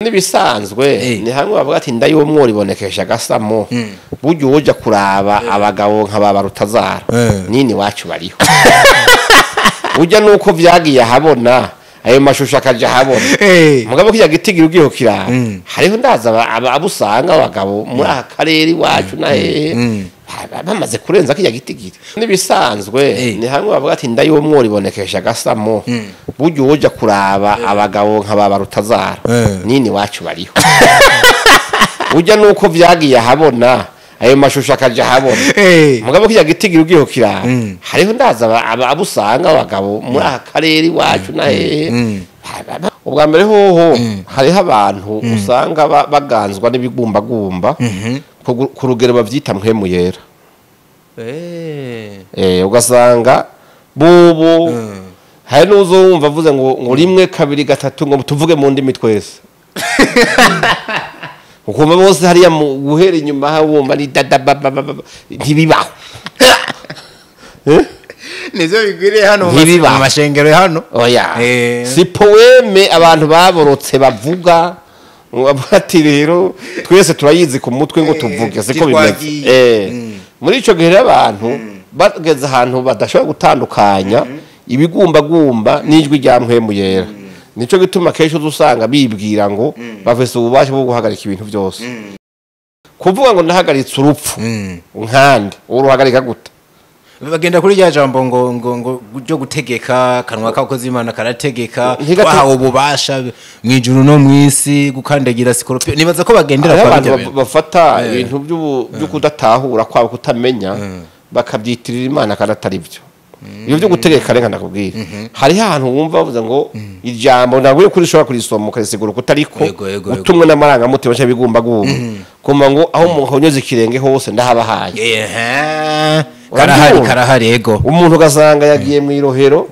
N'ibisanzwe ni hamwe bavuga ati inda y'umworo ibonekesha agasamo. Burya uwuja kuraba abagabo nka ba Barutazara nini wacu bariho, burya nuko vyagiye ahabona, ayo mashusho akaja ahabona. Mugabo kirya gitigira ugiye kukiraba, hariho ndaza abo usanga abagabo muri aka karere iwacu na hehe bamaze kurenza kirya gitigiri. N'ibisanzwe ni hamwe bavuga ati inda y'umworo ibonekesha agasamo. Burya uwuja kuraba abagabo nka ba Barutazara nini wacu bariho, burya nuko vyagiye ahabona, ayo mashusho akaja ahabona. Mugabo kirya gitigira ugiye kukiraba, hariho ndaza abo usanga abagabo muri aka karere iwacu na hehe. Ubwa mbere hoho hariho abantu usanga baganzwa n'ibigumbagumba ku rugero bavyita mpwemu yera. Ugasanga bubu hari n'uzowumva avuze ngo rimwe, kabiri, gatatu, ngo tuvuge mu ndimi twese, ukumva bose hariya mu guhera inyuma wumva ni dadabababa. Ntibibaho. Nivyo bigwiriye hano Ntibibaho. mu mashengero hano. Oya. Si poème abantu baborotse bavuga ngo ati rero twese turayizi ku mutwe ngo tuvuge, siko bimeze. Twagiye. Muri ico gihe rero abantu bageze ahantu badashobora gutandukanya ibigumbagumba n'ijwi rya mpwemu yera. Nico gituma kenshi uza usanga bibwira ngo bafise ububasha bwo guhagarika ibintu byose. Kuvuga ngo ndahagaritse urupfu nkande, uruhagarika gute? Bagenda kuri rya jambo ngo ryo gutegeka, kanwa kakoze Imana karategeka. Twahawe ububasha mu ijuru no mu isi gukandagira sikorupiyo. Nibaza ko bagendera Hariho kwa abantu bijya bintu. bafata ibintu byo kudatahura kwabo, kutamenya, bakabyitirira Imana kandi atari byo. Ibyo byo gutegeka, reka ndakubwira, hariho ahantu wumva bavuze ngo ijambo ntabwo kuri ushobora kurisoma ukarisigura kutariko Yego, yego, yego. utumwe n'amarangamutima cyangwa ibigumbagumba, kumva ngo aho umuntu ikirenge hose ndahabahaye. Ehe, karahari. Urabyumva? Karahari, yego. Umuntu ugasanga yagiye mu irohero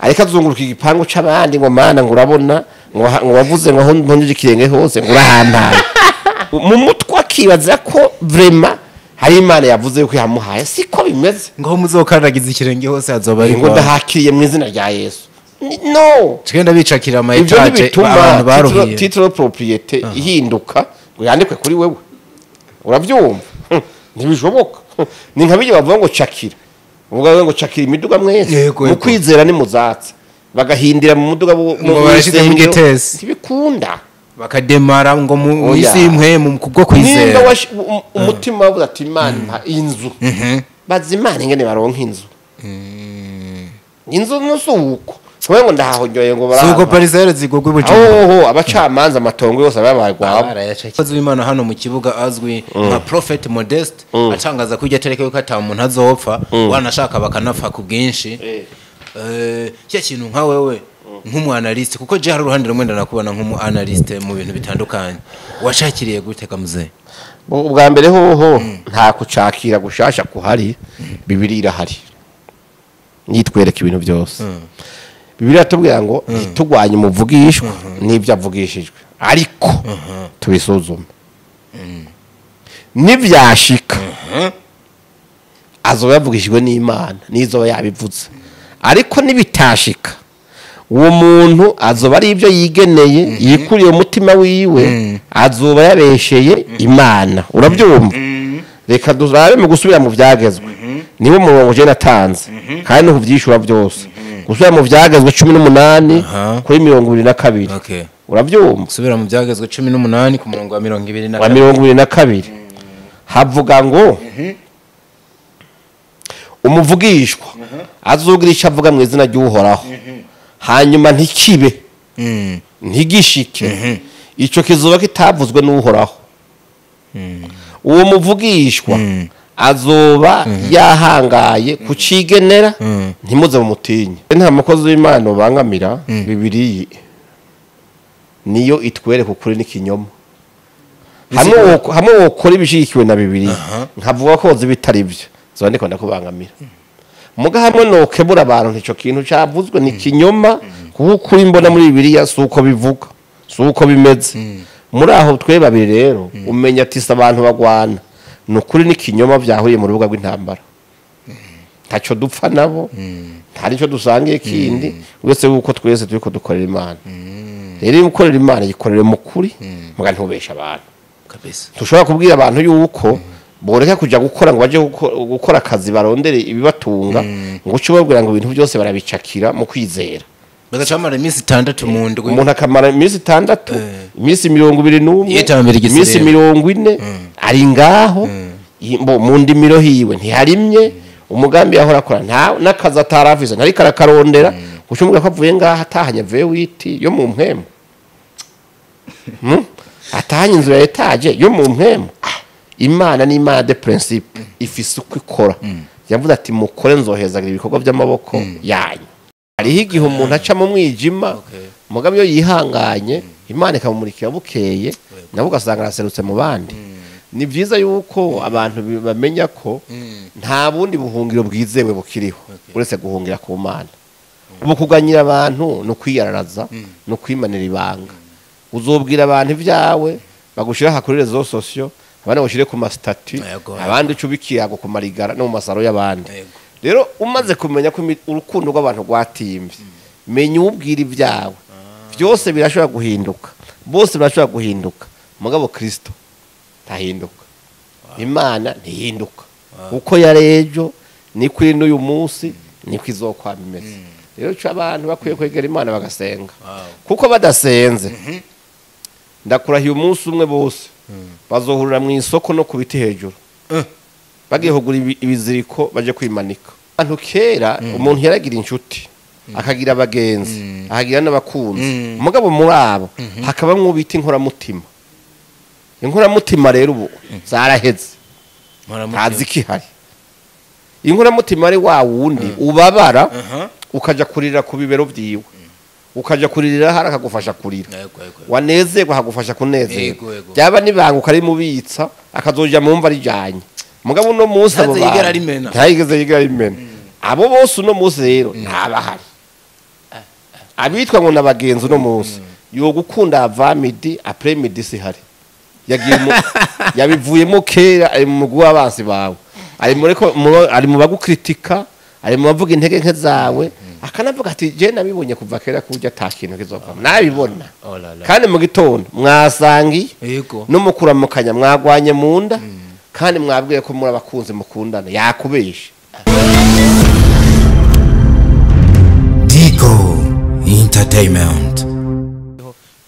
ariko azunguruka igipangu c'abandi ngo mana, ngo urabona, ngo wavuze ngo aho mponyeje ikirenge hose ngo urahampaye. Mu mutwe akibaza ko vraiment hari Imana yavuze yuko yamuhaye. Siko bimeze. Ngo muzokandagiza ikirenge hose hazoba ari Ngo kwawe. ndahakiriye mu izina rya Yesu. No. Tugenda bicakira ama Ibyo étage ntibituma abantu baruhiye. titre de propriété ihinduka ngo yandikwe kuri wewe. Urabyumva? Ntibishoboka. Ni nka bijya bavuga ngo cakira, uvuga ngo cakira imiduga mwese Yego, mu yego. kwizera ni muzatse, bagahindira mu muduga Ngo barashizemo mu rusengero. igitesi. Ntibikunda. Bakademara ngo mu Oya. isi y'imwe kubwo Nimba kwizera. umutima wavuze ati Imana impa inzu, baza Imana ingene baronka inzu. Inzu nusi uko tuvuge ngo ndahahonyoye ngo Si uko. barampa. Parcelle zigurwa i Bujumbura. Aho abacamanza amatongo yose ababaye gwabo. Umukozi w'Imana hano mu kibuga azwi nka Prophet Modeste atangaza ko iryo tariki yuko ata muntu azopfa, wanashaka bakanapfa ku bwinshi. Cya kintu nka wewe nk'umu analyste, kuko je hari uruhande rumwe ndanakubona nk'umu analyste mu bintu bitandukanye, washakiriye gute kamuze? Ubwa mbere hoho nta kucakira gushasha kuhari. Bibiri irahari nitwereka ibintu byose. Bibiri iratubwira ngo ntitugwanye umuvugishwa n'ibyo avugishijwe, ariko tubisuzume. Nibyashika azoba yavugishijwe n'Imana n'izoba yabivuze, ariko nibitashika uwo muntu azoba ari ibyo yigeneye, yikuriye umutima wiwe, azoba yabesheye Imana. Urabyumva? Reka durabe mu gusubira mu byagezwe, niwo murongo je natanze kandi no kuvyishura byose. Gusubira mu byagezwe 18 kuri 22. Urabyumva? Subira mu byagezwe 18 ku murongo wa 22. Wa 22 havuga ngo umuvugishwa azogira icyo avuga mu izina ry'Uhoraho, hanyuma ntikibe, ntigishike, icyo kizuba kitavuzwe n'Uhoraho, uwo muvugishwa azoba yahangaye kucigenera, ntimuze mumutinye. Nta mukozi w'Imana ubangamira Bibiriyi, niyo itwereka ukuri n'ikinyoma. Hamwe wokora ibishigikiwe na Bibiliya, nkavuga ko woza ibitari byo, zoba ndiko ndakubangamira. Muga hamwe nokebura abantu ntico kintu cavuzwe ni kinyoma, kuko ukuri mbona muri Bibiliya si uko bivuga, si uko bimeze. Muri aho twe babiri rero umenya ati si abantu bagwana, ni ukuri n'ikinyoma vyahuriye mu rubuga rw'intambara. Ntaco dupfa nabo, nta nico dusangiye kindi uretse yuko twese turiko dukorera Imana. Rero iyo ukorera Imana yikorere mu kuri, muga ntubesha abantu. Kabisa. Tushobora kubwira abantu yuko boreka kuja gukora ngo baje gukora akazi barondere ibibatunga, ngo uce ubabwira ngo ibintu byose barabicakira mu kwizera. Bagacamara iminsi 6 mu ndwi. Umuntu akamara iminsi 6, iminsi 21, Yitambira igisirembo. iminsi 40 ari ngaho, mu ndimiro hiwe ntiharimye, umugambi yahora akora nta n'akazi atarafise ntariko arakarondera, uca umubwira ko avuye ngaho atahanye avuye witi yo mu mpwemu. Atahanye inzu ya etaje yo mu mpwemu. Imana ni Imana de principe, ifise uko ikora. Yavuze ati mukore nzohezagira ibikorwa by'amaboko yanyu. Hariho igihe umuntu aca mu mwijima, mugabo iyo yihanganye Imana ikamumurikira bukeye, nabo ugasanga araserutse mu bandi. Ni byiza yuko abantu bamenya ko nta bundi buhungiro bwizewe bukiriho uretse guhungira ku Mana. Ubu kuganyira abantu no kwiyararaza no kwimanira ibanga. Uzobwira abantu ibyawe bagushira kuri réseaux sociaux, abandi bagushire ku ma statut, abandi ucubikirago ku marigara no mu masaro y'abandi. Rero umaze kumenya ko urukundo rw'abantu rwatimvye, menya ubwira ibyawe. Byose birashobora guhinduka, bose birashobora guhinduka, mugabo Kristo ntahinduka. Imana ntihinduka. Uko yarejo niko iri n'uyu munsi, niko izokwama imeze. Rero ico abantu bakwiye kwegera Imana bagasenga. Kuko badasenze, ndakurahiye umunsi umwe bose bazohurira mu isoko no ku biti hejuru, bagiye kugura ibiziriko baje kwimanika. Abantu kera umuntu yaragira inshuti, akagira abagenzi, akagira n'abakunzi, mugabo muri abo hakaba mwubita inkoramutima. Inkoramutima rero ubu zaraheze, ntazi kihari. Inkoramutima ari wa wundi ubabara ukaja kurira ku bibero vyiwe, ukaja kuririra hari akagufasha kurira, wanezerwa akagufasha kunezerwa, byaba nibanga ukarimubitsa akazoja mu mva rijanye. Mugabo uno munsi abo bantu ntayigeze yigera rimena. Abo bose uno munsi rero ntabahari. Abitwa ngo nabagenzi uno munsi yo gukunda avant midi après midi sihari. Yagiye yabivuyemo kera, ari mu mugwi w'abansi bawe, ari muri ko ari mu bagukritika, ari mu bavuga intege nke zawe, akanavuga ati je nabibonye kuva kera kurya atakintu kizovamo nabibona. Kandi mu gitondo mwasangiye no mukuramukanya mwagwanye mu nda, kandi mwabwiye ko muri abakunzi mukundana, yakubesha. Dico Entertainment.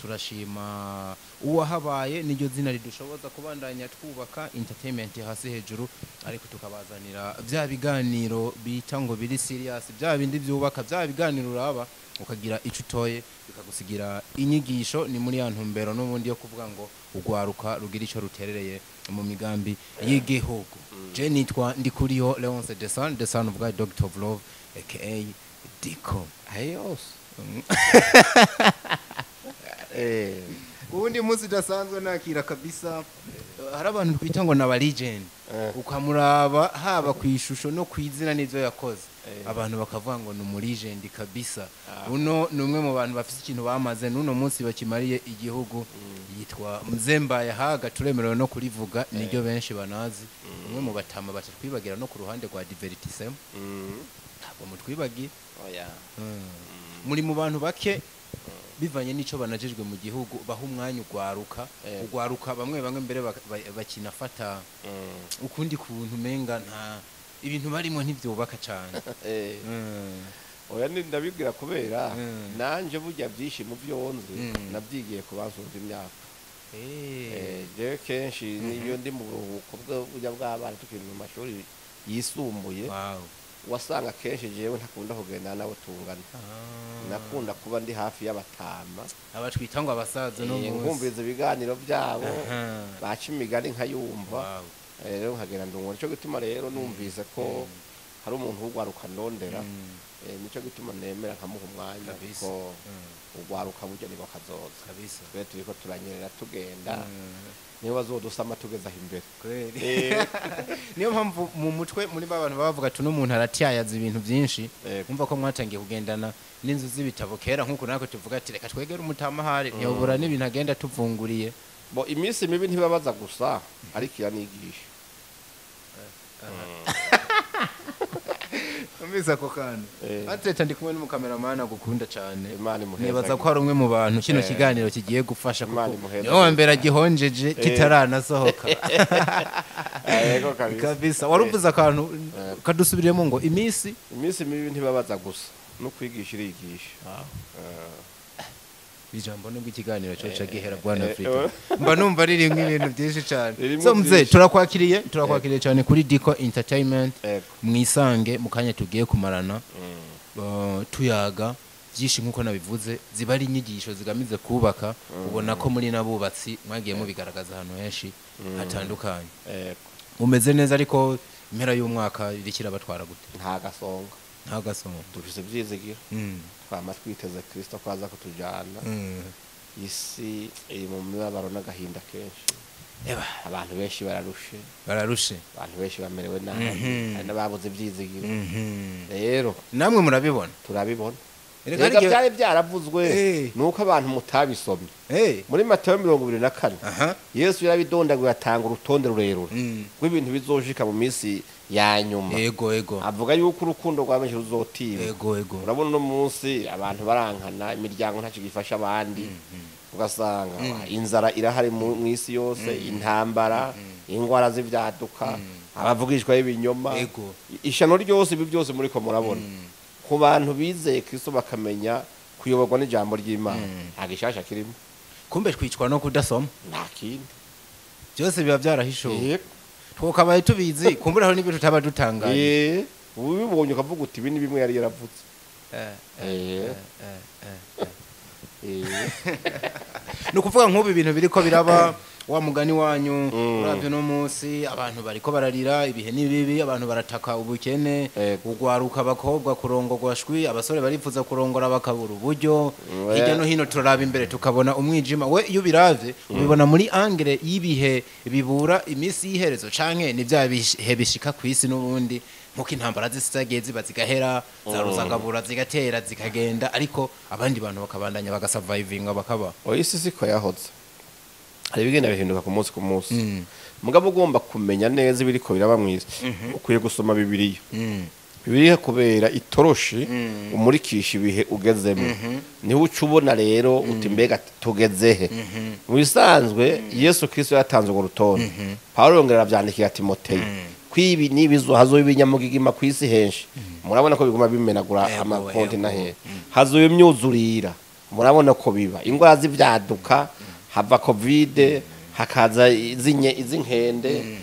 Turashima uwahabaye, niryo zina ridushoboza kubandanya twubaka entertainment hasi hejuru, ariko tukabazanira bya biganiro bita ngo biri serious, bya bindi byubaka, bya biganiro uraba ukagira ico utoye bikagusigira inyigisho. Ni muri ya ntumbero n'ubundi yo kuvuga ngo ugwaruka rugira ico ruterereye mu migambi y'igihugu. Je nitwa Ndikuriyo Leonce Desan, the son of God, Doctor of Love, aka Dico. Ayos. Ubundi munsi udasanzwe nakira kabisa, hari abantu twita ngo naba legend, ukamuraba haba ku ishusho no ku izina n'ivyo yakoze, abantu bakavuga ngo ni umu legend kabisa. Uno ni umwe mu bantu bafite ikintu bamaze n'uno munsi bakimariye igihugu, yitwa Mzembaye Haga, turemerewe no kurivuga, niryo benshi banazi. Umwe mu batama batatwibagira no ku ruhande rwa divertissement, ntabwo mutwibagiye. Muri mu bantu bake bivanye n'ico banajejwe mu gihugu baha umwanya ugwaruka, ugwaruka bamwe bamwe mbere bakinafata ukundi kuntu menga nta ibintu barimo ntivyubaka cyane. Oya ndabibwira kubera nanje burya byinshi mu byonze nabyigiye kubasunza imyaka. Je kenshi niyo ndi mu buruhuko bw'ubujya bw'abana tukiri mu mashuri yisumbuye, wasanga kenshi jewe ntakunda kugenda nabo tungana. Nakunda kuba ndi hafi y'abatama, abatwita ngo abasaza no munsi, nkumviza ibiganiro byabo, baca imigani nkayumva, rero nkagenda ndungwa. Nico gituma rero numvise ko hari umuntu w'ugwaruka ndondera, nico gituma nemera nkamuha umwanya, kuko ugwaruka burya ni bakazoza kabisa. Twe turiko turanyerera tugenda, niyo bazodusama tugeza imbere. Niyo mpamvu mu mutwe muri ba bantu bavuga ati uno muntu aratyayaza ibintu byinshi, umva ko mwatangiye kugendana n'inzu z'ibitabo kera, nkuko nako tuvuga ati reka twegere umutamahari, ntiyobura n'ibintu agenda tuvunguriye. Bo iminsi mibi ntibabaza gusa, ariko iranigisha. Umvise ako kantu. Atleta ndi kumwe n'umukameramani agukunda cyane. Imana imuhezagire. Nibaza ko ari umwe mu bantu kino kiganiro kigiye gufasha Imana kuko imuhezagire. niwe wa mbere agihonjeje kitaranasohoka. Yego kabisa. Kabisa. Waruvuze akantu kadusubiriyemo ngo iminsi mibi ntibabaza gusa no kwigisha irigisha. Ijambo nubwo ikiganiro cyo gihera bwana Afrika mba numva ririmwo ibintu byinshi cyane. Ririmo So mzee byinshi. turakwakiriye cyane kuri Diko Entertainment. Mwisange mu kanya tugiye kumarana tuyaga byinshi nkuko nabivuze, ziba ari inyigisho zigamije kubaka. Ubona ko muri n'abubatsi mwagiye mubigaragaza ahantu henshi hatandukanye. Mumeze neza, ariko impera y'umwaka irikira batwara gute? Nta gasonga. Nta gasonga. Dufise ivyizigiro, twama twiteze Kristo ko aza kutujana. Isi iri mu mibabaro n'agahinda kenshi. Abantu benshi bararushe. Bararushe. Abantu benshi bamerewe nabi, hari n'ababuze ivyizigiro. Rero namwe murabibona. Turabibona. Erega Rega harya- byari byaravuzwe nuko abantu mutabisomye. Muri Matayo 24 Yesu yarabidondaguye, atanga urutonde rurerure rw'ibintu bizoshika mu minsi ya nyuma. Ego ego. Avuga yuko urukundo rwa benshi ruzotimba. Ego ego. Urabona uno munsi abantu barankana, imiryango ntacyo gifasha abandi, ugasanga inzara irahari mu isi yose, intambara, ingwara z'ivyaduka, abavugishwa y'ibinyoma, ishano ryose. Ibi byose muriko murabona, ku bantu bizeye Kristo bakamenya kuyoborwa n'ijambo ry'Imana, nta gishasha kirimo. Kumbe twicwa no kudasoma. Nta kindi. Byose biba byarahishuwe, twakabaye tubizi, kumbura hari n'ibyo tutaba dutangaye. Ubibonye ukavuga uti ibi ni bimwe yari yaravutse. Ni ukuvuga nk'ubu ibintu biriko biraba, wa mugani wanyu, uravye no munsi abantu bariko bararira, ibihe ni bibi, abantu barataka ubukene, ugwaruka, abakobwa kurongorwa shwi, abasore barifuza kurongora bakabura uburyo. Hirya no hino turaraba imbere tukabona umwijima. We iyo ubiravye ubibona muri angle y'ibihe bibura iminsi y'iherezo, canke ni bya bihe bishika ku isi n'ubundi, nkuko intambara z'isi zagiye ziba zigahera, za ruzagabura zigatera zikagenda, ariko abandi bantu bakabandanya bagasurvivinga bakaba? Oya, isi siko yahoze. Hari ibigenda bihinduka ku munsi ku munsi. Mugabo ugomba kumenya neza ibiriko biraba mu isi, ukwiye gusoma Bibiliya. Bibiliya kubera itoroshi umurikisha ibihe ugezemo, niho uca ubona rero uti mbega tugeze he? Mu bisanzwe Yesu Kristo yatanze urwo rutonde, Pawulo yongera aravyandikira Timoteyo kwibi n'ibizo hazoba ibinyamugigima ku isi henshi. Murabona ko biguma bimenagura amakonti hehe, hazoba imyuzurira, murabona ko biba ingwara z'ivyaduka, hava COVID, hakaza izinye iz'inkende,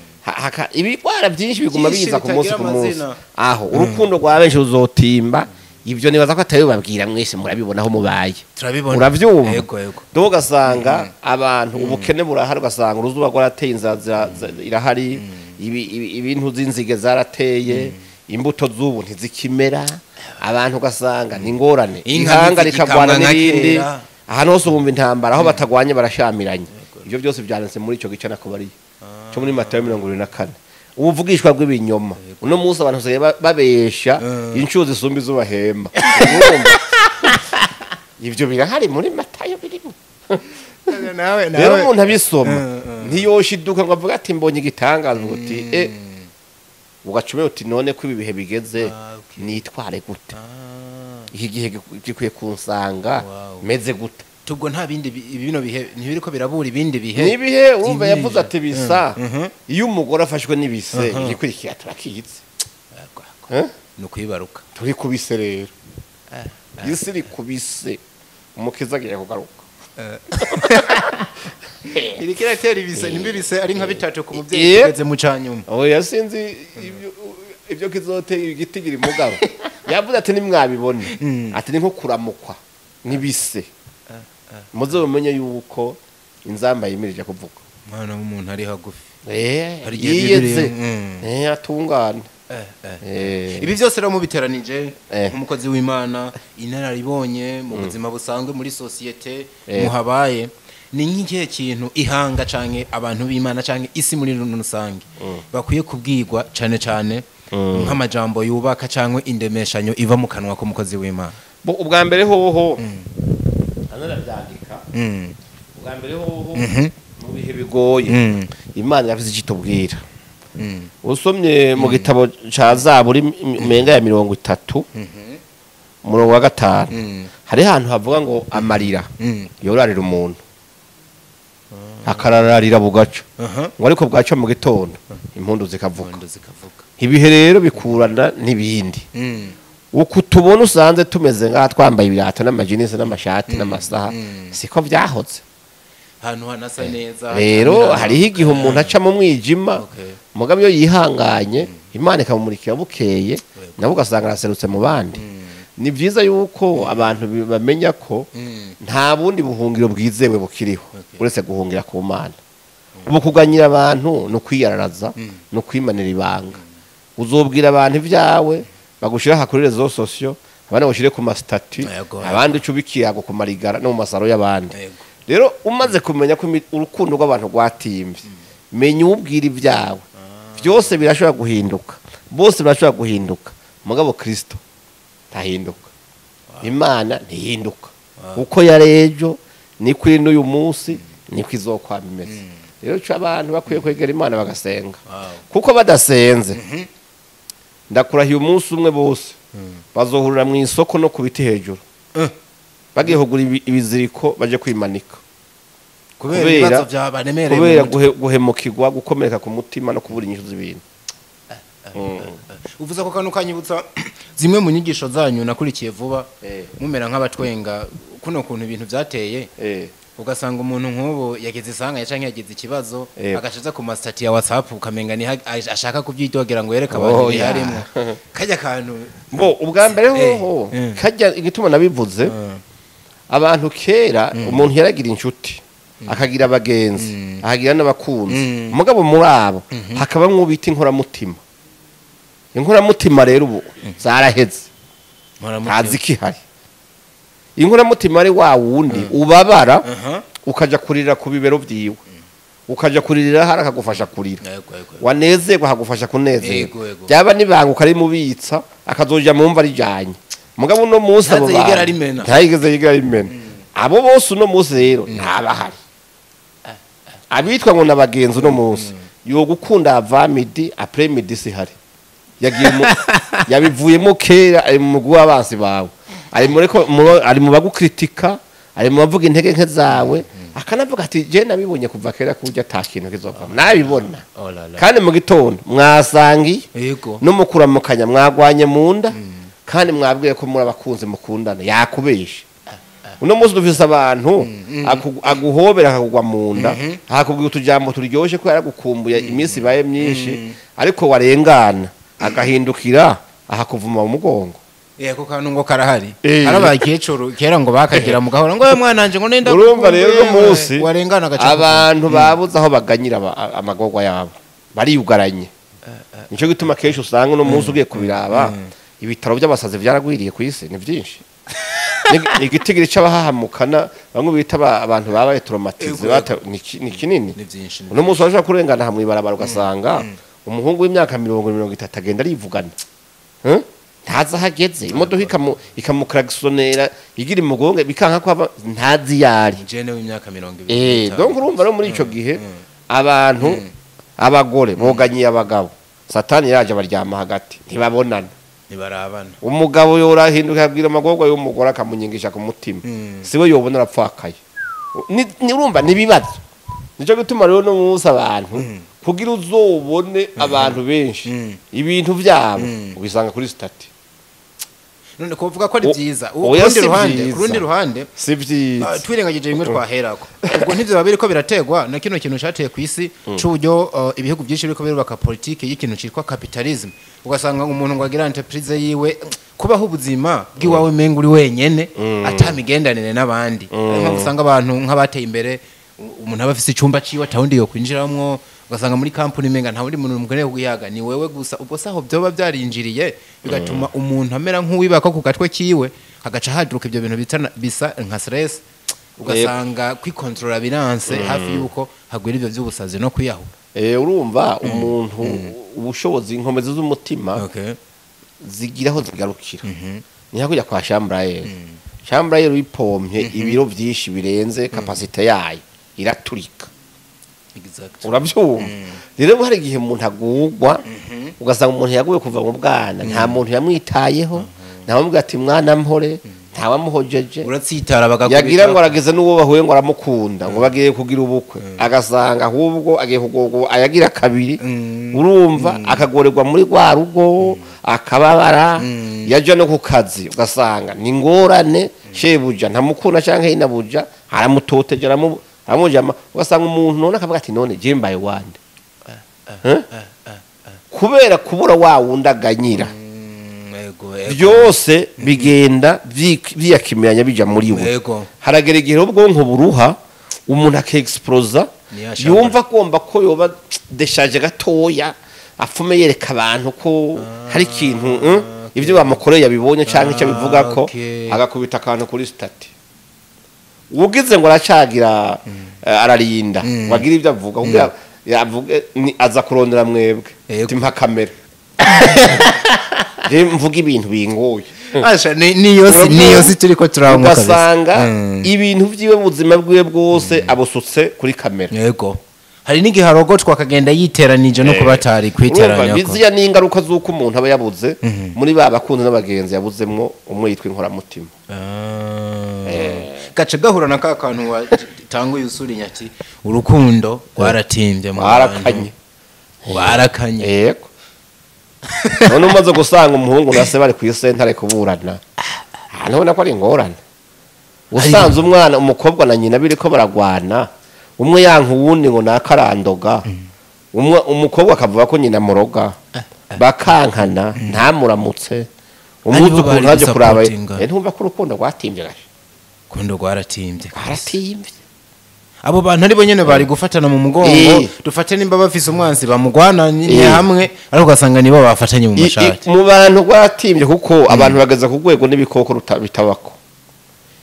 ibigwara byinshi biguma Byinshi biza ku munsi bitagira ku munsi. amazina. Aho urukundo rwa benshi ruzotimba, ibyo nibaza ko atari babwira, mwese murabibona aho mubaye. Turabibona. Uravyumva? Yego yego. Do ugasanga abantu ubukene burahari, ugasanga uruzuba rwarateye, inzara irahari, ibintu z'inzige zarateye, imbuto z'ubu ntizikimera, abantu ugasanga ni ingorane. Inka Ihanga ntizigikamwa rikagwana nka n'irindi. kera. Ahantu hose bumva intambara, aho batagwanye barashamiranye. Ibyo byose byanditse muri icyo gice nakubariye cyo muri Matayo 24. Ubuvugishwa bw'ibinyoma, uno munsi abantu basigaye babesha inshuro zisumba izo bahemba. Urumva? Ibyo birahari muri Matayo birimo. Nawe Rero umuntu abisoma ntiyoshiduka ngo avuge ati mbonye igitangaza, ngo uti ugacume uti none ko ibi bihe bigeze, nitware gute? Iki gihe gikwiye kunsanga meze gute? Tubwo nta bindi bino bihe ntibiriko birabura ibindi bihe. Nibihe urumva yavuze By'impinja. ati bisa iyo umugore afashwe n'ibise, igikurikira turakitse. Eh? Ni ukwibaruka. Turi kubise rero, isi iri kubise, umukiza agiye kugaruka. Iriko iratera ibise, nimba ibise ari nka bitatu ku mubyeyi, tugeze mu canyuma. Oya, sinzi ibyo kizotera igitigira umugabo. Yavuze ati nimwabibone, ati ni nko kuramukwa n'ibise, muze mumenye yuko inzamba yimirije kuvuga. Umwana w'umuntu ari hagufi. Hari igihe Yiyeze. Bibiliya- Atungane. Ibi byose rero mubiteranije, nk'umukozi w'Imana, inararibonye mu buzima busanzwe muri sosiyete muhabaye, ni nk'ikihe kintu ihanga canke abantu b'Imana canke isi muri rusange bakwiye kubwirwa cane cane nk'amajambo yubaka canke indemeshanyo iva mu kanwa k'umukozi w'Imana? Bo, ubwa mbere hoho hano arabyandika. Ubwa mbere hoho, mu bihe bigoye, Imana yavuze icyo itubwira. Usomye mu gitabo ca Zaburi umenga ya 30 umurongo wa 5, hari ahantu havuga ngo amarira yorarira umuntu akarararira bugaca, ngo ariko bwaca mu gitondo impundu zikavuga. Ibihe rero bikurana n'ibindi. Uku tubona usanze tumeze ngaha twambaye ibirato n'amajinisi n'amashati n'amasaha, siko vyahotse. Ahantu hanasa neza. Rero hariho igihe umuntu aca mu mwijima, mugabo iyo yihanganye Imana ikamumurikira bukeye, nabo ugasanga araserutse mu bandi. Ni vyiza yuko abantu bamenya ko nta bundi buhungiro bwizewe bukiriho uretse guhungira ku Mana. Ubu kuganyira abantu no kwiyararaza no kwimanira ibanga. Uzobwira abantu ivyawe bagushira kuri réseaux sociaux, abandi bagushire ku ma statut, abandi ucubikiyago ku marigara no mu masaro y'abandi. Rero umaze kumenya ko urukundo rw'abantu rwatimvye, menya ubwira ibyawe. Byose birashobora guhinduka, bose birashobora guhinduka, mugabo Kristo ntahinduka. Imana ntihinduka. Uko yarejo ni kuri n'uyu munsi niko izokwama imeze. Rero cyo abantu bakwiye kwegera Imana bagasenga, kuko badasenze ndakurahiye umunsi umwe bose bazohurira mu isoko no ku biti hejuru, bagiye kugura ibiziriko baje kwimanika kubera ibibazo byabaremereye, kubera guhemukirwa, gukomereka ku mutima no kubura inyishu z'ibintu. Uvuze ko kanu kanyibutsa zimwe mu nyigisho zanyu nakurikiye vuba, mumera nk'abatwenga kuno kuntu ibintu byateye, ugasanga umuntu nk'ubu yagize isanga canke yagize ikibazo agashiza ku ma statut ya WhatsApp, ukamenga ni ashaka kubyidogera ngo yereke abantu biharimo kajya kantu. Bo ubwa mbere hoho kajya igituma nabivuze, abantu kera umuntu yaragira inshuti, akagira abagenzi, akagira n'abakunzi, mugabo muri abo hakaba nk'ubita inkoramutima. Inkoramutima rero ubu zaraheze, ntazi ikihari. Inkoramutima ari wa wundi ubabara ukaja kurira ku bibero vyiwe, ukaja kuririra hari akagufasha kurira, wanezerwa akagufasha kunezerwa, byaba nibanga ukarimubitsa akazoja mu mva rijanye. Mugabo uno munsi abo ntayigeze yigera rimena. Abo bose uno munsi rero ntabahari. Abitwa ngo nabagenzi uno munsi yo gukunda avant midi après midi sihari, yagiye yabivuyemo kera, ari mu mugwi w'abansi bawe, ari mu bagukritika, ari mu bavuga intege nke zawe, akanavuga ati je nabibonye kuva kera kurya ata kintu kizovamo nabibona. Kandi mu gitondo mwasangiye no mukuramukanya, mwagwanye mu nda, kandi mwabwiye ko muri abakunzi mukundana, yakubesha. Uno munsi dufise abantu aguhobera akakugwa mu nda, akakubwira utujambo turyoshe ko yaragukumbuye iminsi ibaye myinshi, ariko warengana agahindukira ahakuvuma mu mugongo. Yego kantu ngo karahari. Arabakecuru kera ngo bakagira mu gahora ngo mwana nanje ngo nenda. Urumva rero uno munsi warengana gaca abantu babuze aho baganyira amagorwa yabo, bariyugaranye. Nico gituma kenshi usanga uno munsi ugiye kubiraba ibitaro by'abasazi byaragwiriye ku isi, ni byinshi. Igitigiri c'abahahamukana bamwe bita abantu babaye traumatize ni kinini. Uno munsi waje kurengana hamwe ibarabara ugasanga umuhungu w'imyaka 30 agenda arivugana, ntazi ahageze, imodoka ikamukragisonera igira imugonge bikanka ko ntazi yari jene w'imyaka 20. Donc urumva rero muri ico gihe abantu abagore boganyiye abagabo, Satani yaje baryama hagati ntibabonana, ntibarabana. Umugabo yorahinduka abwira amagorwa y'umugore akamunyingisha ku mutima, siwe yobona arapfakaye. Ni urumva nibibazo. Nico gituma rero no munsi abantu kugira uzobone abantu benshi ibintu byabo ubisanga kuri statut. None kuvuga ko ari byiza urundi ruhande si byiza, twirengagije bimwe twaherako. Ubwo ntivyo babiri ko birategwa na kino kintu cateye ku isi c'uburyo ibihugu byinshi biriko birubaka politike y'ikintu citwa capitalism, ugasanga umuntu ngo agira entreprise yiwe kubaho ubuzima bw'iwawe menga uri wenyene atamigendanire n'abandi. Ariko usanga abantu nk'abateye imbere umuntu aba afise icumba ciwe atawundi yo kwinjiramwo, ugasanga muri company menga nta wundi muntu mukeneye kuyaga ni wewe gusa. Ubwo saho byoba byarinjiriye bigatuma umuntu amera nk'uwibaka ku gatwe kiwe, hagaca haduruka ibyo bintu bisa nka stress, ugasanga kwikontrola biranse hafi yuko hagwira ibyo by'ubusazi no kwiyahura. Urumva umuntu ubushobozi inkomezi z'umutima zigiraho zigarukira. Ni hakujya kwa Chambrayer. Chambrayer uyipompye ibiro byinshi birenze capacité yayo iraturika. Urabyumva rero hari igihe umuntu agugwa, ugasanga umuntu yaguye kuva mu bwana, nta muntu yamwitayeho, ntawamubwira ati mwana mpore, ntawamuhojeje, uratsitara bagakubita, yagira ngo arageze n'uwo bahuye ngo aramukunda, ngo bagiye kugira ubukwe, agasanga ahubwo agiye kugogwa ayagira kabiri. Urumva akagorerwa muri rwa rugo, akababara, yaja no ku kazi ugasanga ni ngorane, shebuja ntamukunda canke inabuja aramutoteje, aramujama, ugasanga umuntu none akavuga ati none je mbaye wande, kubera kubura wa wundi aganyira. Byose bigenda byiyakimiranya bija muri we. Haragera igihe ubwonko buruha, umuntu akexplosa, yumva agomba ko yoba deshaje gatoya, apfume yereka abantu ko hari ikintu ibyo bamukoreye yabibonye canke icyo bivuga ko, agakubita akantu kuri stati. Ugize ngo aracagira ararinda wagira ibyo avuga, kugira yavuge aza kurondera mwebwe timpa kamera je mvuga ibintu bingoye. Asha niyo si turiko turamuka, ugasanga ibintu vyiwe buzima bwiwe bwose abusutse kuri kamera. Yego, hari n'igihe arogotwa akagenda yiteranije no kubatari kwiteranya ko biziya n'ingaruka z'uko umuntu aba yabuze muri ba bakunzi n'abagenzi, yabuzemwo umwe yitwa inkoramutima. Gace gahura na ka kantu watanguye usurinya ati urukundo rwaratimbye mu bantu, warakanye. Yego, none umaze gusanga umuhungu na se bari ku isentare kuburana, ntabona ko ari ingorane. Usanze umwana umukobwa na nyina biriko baragwana, umwe yanka uwundi ngo nakarandoga, umwe umukobwa akavuga ko nyina muroga, bakankana ntamuramutse, umwuzukuru ntaje kuraba. Ntumva ko urukundo rwatimbye gashe, urukundo rwaratimbye, rwaratimbye. Abo bantu ari bo nyene bari gufatana mu mugongo, dufate nimba bafise umwansi bamugwana nyine hamwe, ariko ugasanga nibo bafatanye mu mashati. Mu bantu rwaratimbye kuko abantu bageza ku rwego n'ibikoko bitabako.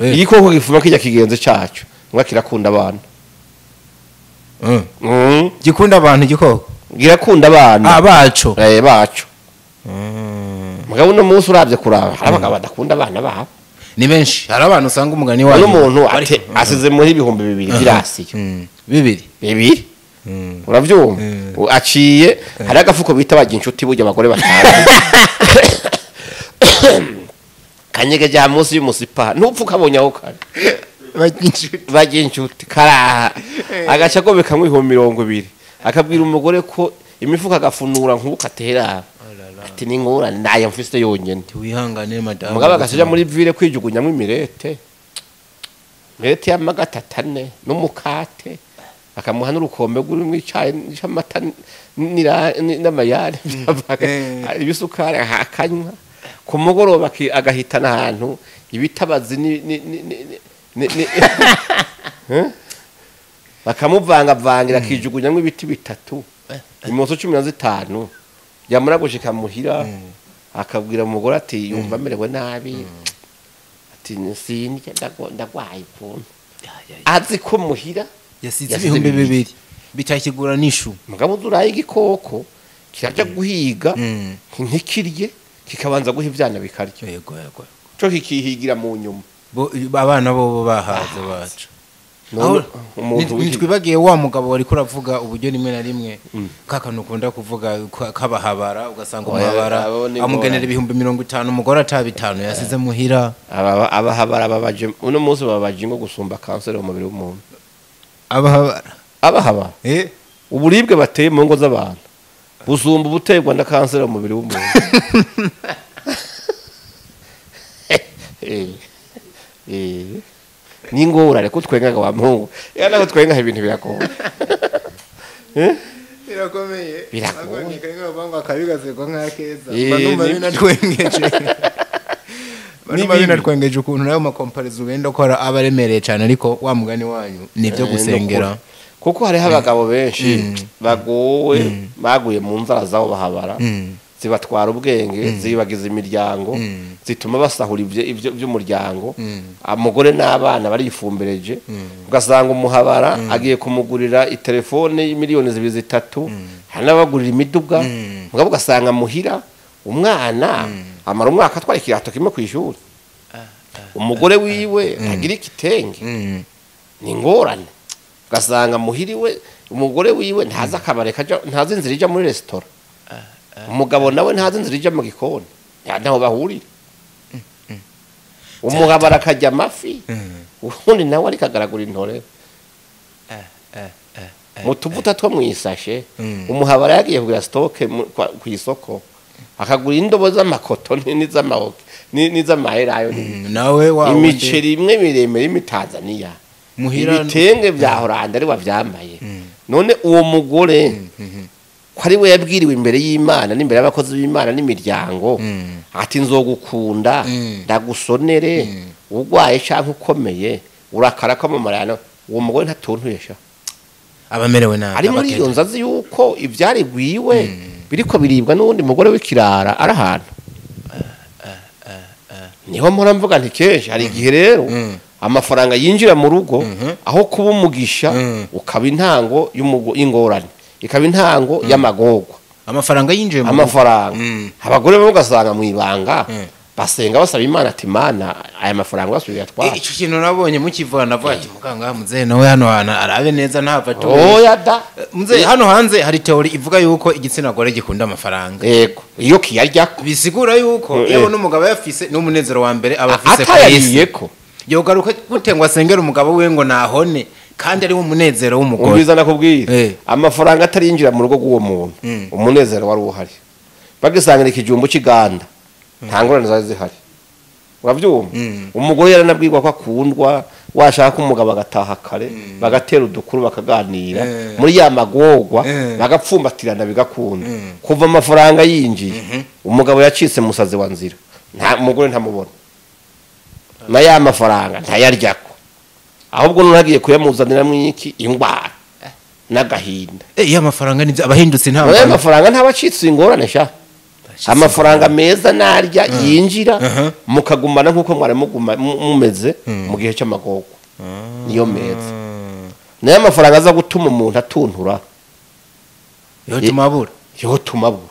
Igikoko gifuma kijya kigenze cyacu, ngo kirakunda abantu. Gikunda abantu igikoko? Girakunda abana. Abaco. Baco. Mugabo no munsi uravye kuraba, hari abagabo badakunda abana babo. Ni benshi, hari abantu usanga umugani wanyu n'umuntu asize muri 2000 birasiyo. Bibiri. Uravyumva? Aciye hari agafuko bita bagira inshuti burya abagore batanu. Kanyegeje ha munsi y'umusipa, ntupfa ukabonye aho kare. Bagira inshuti karaha. Agaca gobeka mu 20,000. Akabwira umugore ko imifuka agafunura nkuko atera. Ati ni ngorane nayo mfise yonyene. Wihangane madame. Mugabo agasija muri ville kwijugunyamwe imirete. Mirete y'amagatatu n'umukate, akamuha n'urukombe rw'urimo icayi c'amata n'amayare, ibisukari akanywa. Ku mugoroba agahitana ahantu ibitabazi ni bakamuvangavangira akijugunyamwe ibiti bitatu imoso 15. Yamara gushika muhira akabwira umugore ati yumva amerewe nabi, ati sindya ndagwaye ukuntu azi ko muhira yasize 2000 bitakigura nishu. Mugabo uzuraye igikoko kiraja guhiga ntikirye, kikabanza guha ivyana bikarya. Yego yego, cyo kikihigira mu nyuma abana bo bahaze bacu. Nitwibagiye wa mugabo wari kuravuga uburyo rimwe na rimwe kakantu ukunda kuvuga kabahabara, ugasanga umuhabara amugenera 50,000 umugore atabitanu yasize muhira. Abahabara babaje uno munsi babaje ngo gusumba kanseri mu mubiri w'umuntu. Abahabara uburibwe bateye mu ngo z'abantu busumba ubuterwa na kanseri mu mubiri w'umuntu. Ningora reko twengaga wa mungu yana ko twenga ibintu birakomeye. Birakomeye birakomeye akabigazegwa nk'akeza banumva binatwengeje. Banumva binatwengeje ukuntu nayo makomparizo ugenda ukora abaremereye cyane, ariko wa mugani wanyu nibyo gusengera, kuko hariho abagabo benshi bagowe baguye mu nzara zabo bahabara, zibatwara ubwenge, zibagiza imiryango, zituma basahura ibyo by'umuryango. Umugore n'abana barifumbereje, ugasanga umuhabara agiye kumugurira itelefone y'imiliyoni 2 3, hari n'abagurira imiduga, mugabo ugasanga muhira umwana amara umwaka atwara ikirato kimwe ku ishuri, umugore wiwe agira ikitenge. Ni ngorane. Ugasanga muhiriwe umugore wiwe ntazi akabare kaja, ntazi inzira ija muri resitora, umugabo nawe ntazi inzira ija mu gikoni, ntaho bahurira. Umugabo arakajya amafi, ubundi nawe ariko agaragura intore mu tuvuta two mu isashe. Umuhabara yagiye kugura stock ku isoko, akagura indobo z'amakoto n'iz'amahoke n'iz'amaherayo, nawe wa imiceri imwe miremire y'imitanzaniya, muhira, ibitenge vya Holanda ari wavyambaye. None uwo mugore ko ari we yabwiriwe imbere y'Imana n'imbere y'abakozi b'Imana n'imiryango ati nzogukunda, ndagusonere, urwaye canke ukomeye, urakara ko mu marayana, uwo mugore ntatuntuye sha. Abamerewe nabi. Ari muri iyo nzu azi yuko ivyari gwiwe biriko biribwa n'uwundi mugore w'ikirara ari ahantu. Niho mpora mvuga nti kenshi hari igihe rero amafaranga yinjira mu rugo, aho kuba umugisha ukaba intango y'ingorane, ikaba intango y'amagorwa. Amafaranga yinjiye mu Amafaranga, abagore bamwe ugasanga mu ibanga basenga basaba Imana ati: "Imana, aya mafaranga basubira twara." Ico kintu nabonye mukivana, navuga ati muganga muzehe nawe hano hantu arabe neza ntava tu. Oya da. Muzehe, hano hanze hari théorie ivuga yuko igitsina gore gikunda amafaranga. Yego, iyo kiyaryako. Bisigura yuko iyo abona umugabo yafise n'umunezero wa mbere aba afise ku isi. Atayariyeko. Yogaruka gute ngo asengere umugabo we ngo nahone kandi ari wo munezero w'umugore? Umviza nakubwira. Amafaranga atarinjira mu rugo rw'uwo muntu, umunezero wari uhari. Bagisangira ikijumbu cy'iganda, nta ngorane zari zihari, urabyumva? Umugore yaranabwirwa ko akundwa, washaka umugabo agataha kare, bagatera udukuru, bakaganira muri ya magorwa, bagapfumbatirana bigakunda. Kuva amafaranga yinjiye, umugabo yacitse musazi wa nzira, nta umugore ntamubona, na ya mafaranga ntayaryako, ahubwo none agiye kuyamuzaniramo iki? Ingwara n'agahinda. Iyo amafaranga nibyo abahindutse nta Aya mafaranga ntabacitse ingorane sha. Amafaranga meza narya yinjira, mukagumana nk'uko mwari mumeze mu gihe cy'amagorwa, niyo meza. Nayo amafaranga aza gutuma umuntu atuntura, yo tumabura. Yo tumabura.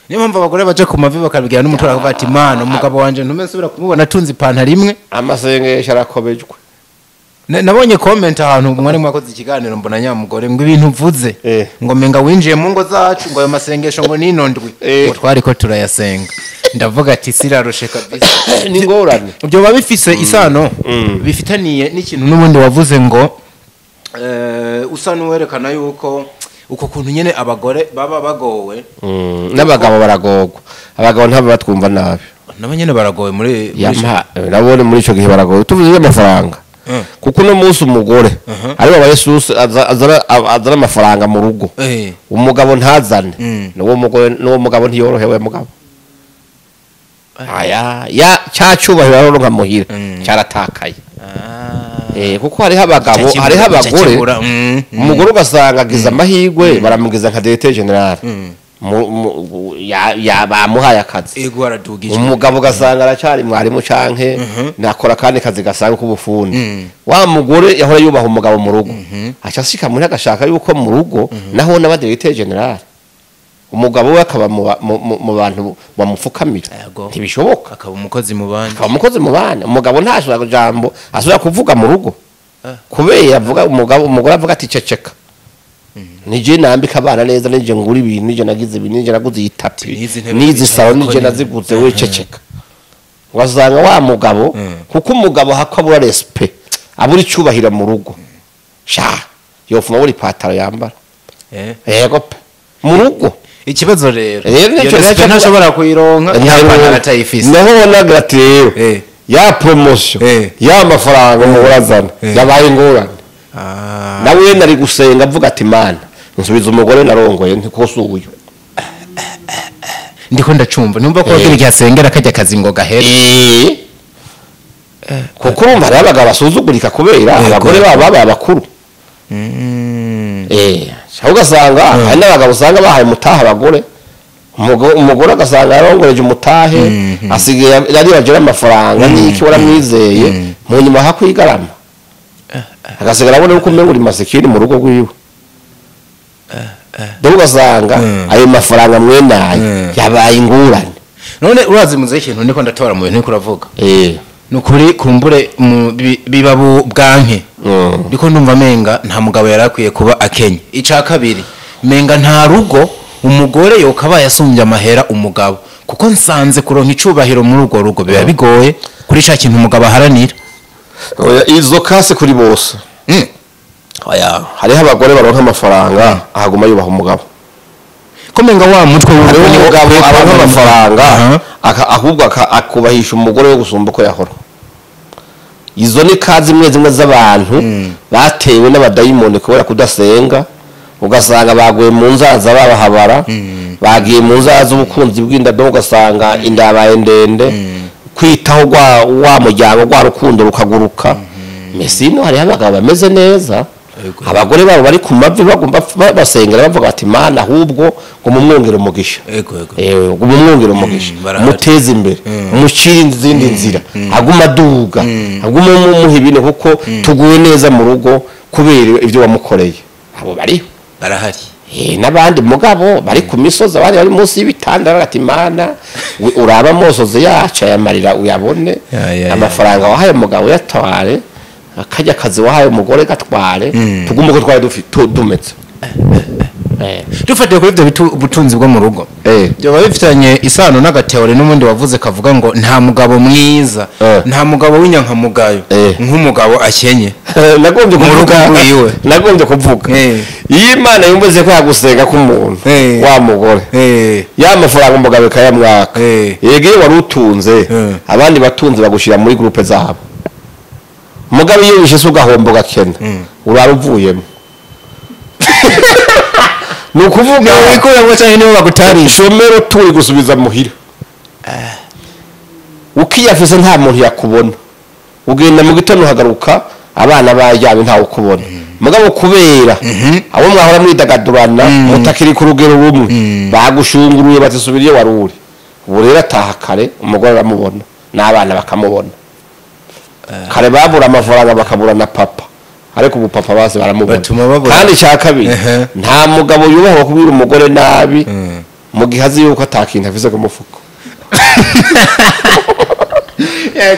Niyo mpamvu abagore baje ku mavi bakabwira n'umutwaro, bakavuga ati: "Mana, umugabo wanje ntume nsubira kumubona atunze ipantaro imwe." Amasengesho arakobejwe. Nabonye comment ahantu mwari mwakoze ikiganiro, mbona nyamugore ngo ibintu mvuze ngo menga winjiye mu ngo zacu, ngo ayo masengesho ngo nino ndwi ngo twari ko turayasenga. Ndavuga ati sirarushe kabisa. Ni ingorane. Ibyo biba bifise isano bifitaniye n'ikintu n'ubundi wavuze ngo usa n'uwerekana yuko uko kuntu nyene abagore baba bagowe. N'abagabo baragorwa, abagabo ntabwo batwumva nabi. Nabo nyene baragowe muri Yampa nabone muri ico gihe baragowe, tuvuze amafaranga, kuko uno munsi umugore ari wa Yesu azana amafaranga mu rugo, umugabo ntazane, n'uwo mugore n'uwo mugabo ntiyorohewe. Mugabo aya ya cya cyubahiro aronka muhira cyaratakaye. Kuko hariho abagabo, hariho abagore, umugore ugasanga agize amahirwe baramugiza nka directeur général, ya bamuhaye akazi. Ego, aradugije. Umugabo ugasanga aracyari mwarimu canke nakora kandi kazi gasanga k'ubufundi. Wa mugore yahora yubaha umugabo mu rugo aca ashika muri agashaka yuko mu rugo naho n'aba directeur général, umugabo we akaba mu bantu bamupfukamira. Ntibishoboka. Akaba umukozi mu bandi. Akaba umukozi mu bana, umugabo ntashobora jambo ashobora kuvuga mu rugo, kubera avuga umugabo, umugore avuga ati: "Ceceka, nije nambika abana neza, nije ngura ibintu, nije nagize ibi, nije naguze iyi tapis, N'izi ntebe n'izi salon twicarako nije naziguze, we ceceka." Wasanga wa mugabo, kuko umugabo hako abura respect, abura icyubahiro mu rugo sha, yofuma buri pataro yambara. Yego pe, mu rugo. Ikibazo rero, Rero iyo nicyo respect ntashobora kuyironka nta pantaro atayifise. Naho bonaga ati rero ya promotion, ya mafaranga umugore azana yabaye ingorane. Nawe nari gusenga avuga ati: "Mana, nsubiza umugore narongoye, ntikosa uyu." Ndiko ndacumva, numva ko wagira igihe asengera kajya akazi ngo gahere. Kuko urumva hariho abagabo basuzugurika kubera abagore babo babaye abakuru. Aho ugasanga hari n'abagabo usanga bahaye umutahe abagore. Umugore agasanga yarongoreje umutahe, asigaye aribagira amafaranga n'iki, waramwizeye, mu nyuma hakwigarama agasigara abona yuko umenga uri masikini mu rugo rwiwe. Dore ugasanga ayo mafaranga mwene ayo yabaye ingurane. None urazi muze ikintu ndiko ndatora mu bintu uriko uravuga, ni ukuri kumbure biba bwanke. Ndiko ndumva menga nta mugabo yarakwiye kuba akenye. Ica kabiri, menga nta rugo umugore yokabaye asumbye amahera umugabo, kuko nsanze kuronka icubahiro muri urwo rugo biba bigoye kuri ca kintu umugabo aharanira. Oya, izo kase kuri bose. Oya, hariho abagore baronka amafaranga ahaguma yubaha umugabo. Ko menga wa mutwe hariho umugabo aronka amafaranga ahubwo akubahisha umugore we gusumba uko yahora. Izo ni kazi zimwe zimwe z'abantu batewe n'abadayimoni kubera kudasenga, ugasanga baguye mu nzaza babahabara, bagiye mu nzaza z'ubukunzi bw'inda, do ugasanga inda yabaye ndende, kwitaho wa muryango rwa rukundo rukaguruka. Mesino hariho abagabo bameze neza, abagore babo bari ku mavi bagomba basengera bavuga bati Mana ahubwo ngo mumwongere umugisha, ngo mumwongere umugisha, muteze imbere, mucire izindi nzira, aguma aduga, aguma mumuha ibintu kuko tuguye neza mu rugo kubera ibyo wamukoreye. Abo bariho barahari. N'abandi mugabo bari ku misozi, abandi bari munsi y'ibitanda bati Mana uraba amosozi yacu ayamarira uyabone, amafaranga wahaye umugabo uyatware, akajya akazi wahaye umugore gatware, tugume uko twari dumetse. Dufatiye kuri ibyo butunzi bwo mu rugo, byoba bifitanye isano n'agateori n'ubundi wavuze kavuga ngo nta mugabo mwiza, nta mugabo w'inyankamugayo nk'umugabo akenye. Nagombye kuvuga nagombye kuvuga iyo Imana yumvise ko yagusenga k'umuntu wa mugore, ya mafaranga umugabo ikayamwaka, yego iyo wari utunze abandi batunze bagushira muri groupe zabo. Mugabo iyo wishe ugahombo gakena urara uvuyemo. Nukuvuga wikuramo cyane nibo bagutarisha shomero turi gusubiza muhira. Ukiyafise nta muntu yakubona, ugenda mu gitondo hagaruka abana baryamye ntawe ukubona. Mugabo kubera abo mwahora mwidagadurana mutakiri ku rugero rumwe, bagushunguruye batisubiriye waruri. Ubu rero ataha kare umugore aramubona n'abana bakamubona. Kare babura amafaranga bakabura na papa, ariko ubu papa base baramubona. Kandi cya kabiri, nta mugabo yubaha kubwira umugore nabi mu gihe azi yuko atakintu afise ku mufuko.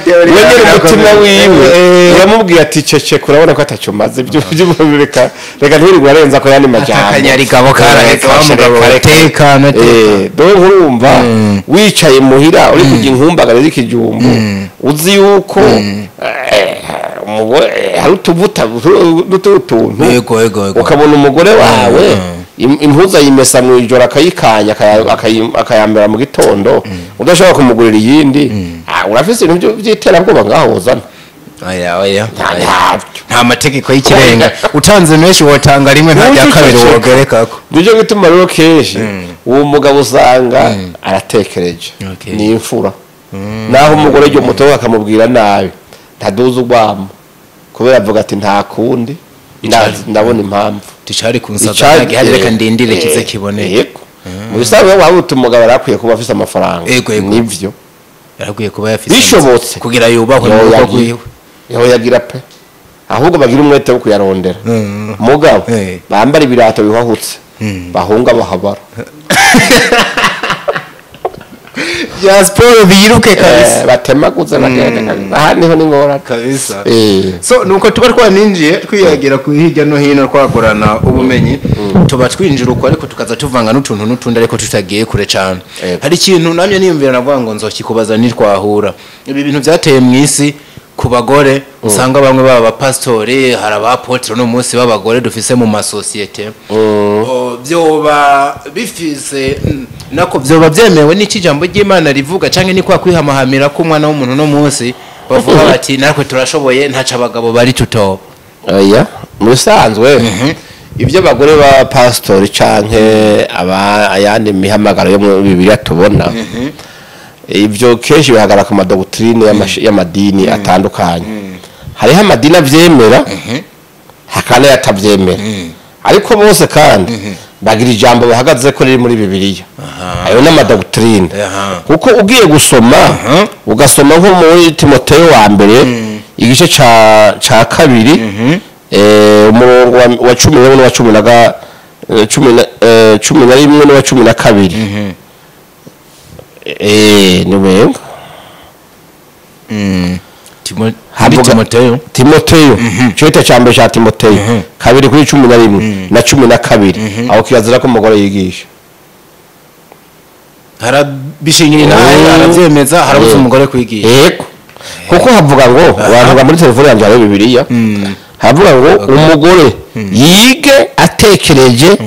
Wegera umutima wiwe uramubwiye ati ceceka, urabona ko atacyo maze reka reka ntiwirirwe arenza ko yandi majambo. Akanyarigabo karahetse wa mugabo tekana tekana. Dore nkurumva wicaye muhira uri kujya inkumbagara z'ikijumbu, uzi yuko umugore hari utuvuta n'utuntu, ukabona umugore wawe impuza yimesa mu ijoro akayikanya akayambara mu gitondo, udashobora kumugurira iyindi, urafise ibintu by'iterabwoba ngaho uzana. Oya, nta mategeko y'ikirenga, utanze menshi wotanga rimwe nta rya kabiri wogerekako. Nicyo gituma rero kenshi uwo mugabo usanga aratekereje, ni imfura. Naho umugore ryo muto akamubwira nabi ntaduza urwamo, kubera avuga ati nta kundi ndabona impamvu ticari kunsaza gihari, reka ndindire kize kiboneye. Yego, mu bisanzwe wabuta umugabo arakwiye kuba afise amafaranga, nivyo yarakwiye kuba yafise bishobotse kugira yubahwe mu rugo rwiwe, yaho yagira pe, ahubwo bagira umwete wo kuyarondera. Mugabo bambara ibirato bihwahutse, bahunga bahabara ya sport biruke kabisa, batemaguza bagenda kabisa. Aha niho ni ngora kabisa. So nuko tuba twaninjiye twiyagira ku hirya no hino twagurana ubumenyi, tuba twinjira uko ariko tukaza tuvanga n'utuntu n'utundi ariko tutagiye kure cyane. Hari ikintu namye niyumvira navuga ngo nzokikubaza nitwahura. Ibi bintu byateye mu isi ku bagore, usanga bamwe baba abapastori, hari abapotre no munsi b'abagore dufise mu masosiyete. Byoba bifise nako byoba byemewe n'iki jambo ry'Imana rivuga, canke ni kwa kwihamahamira ko umwana w'umuntu no munsi bavuga bati natwe turashoboye ntaca abagabo bari tutoba. Oya, musanzwe ibyo abagore ba pastori canke aba ayandi mihamagaro yo mu Bibiliya tubona, ibyo kenshi bihagarara ku madoctrine y'amadini atandukanye. Hariho amadini avyemera, hakaba n'ayatavyemera, ariko bose kandi bagira ijambo bahagaze ko riri muri Bibiliya. Ayo n'amadoctrine, kuko ugiye gusoma ugasoma nko muri Timoteyo wa mbere igice ca kabiri, umurongo wa 11 n'uwa 11 n'uwa 12. Ni wenga. Timoteyo Timoteyo cyo cya mbere cya Timoteyo 2:11 na 12 aho kirazira ko umugore yigisha harabishingira naye aravyemeza harabuze umugore kwigisha. Yego kuko havuga ngo abantu muri telefone yanjye hari Bibiliya havuga ngo umugore yige atekereje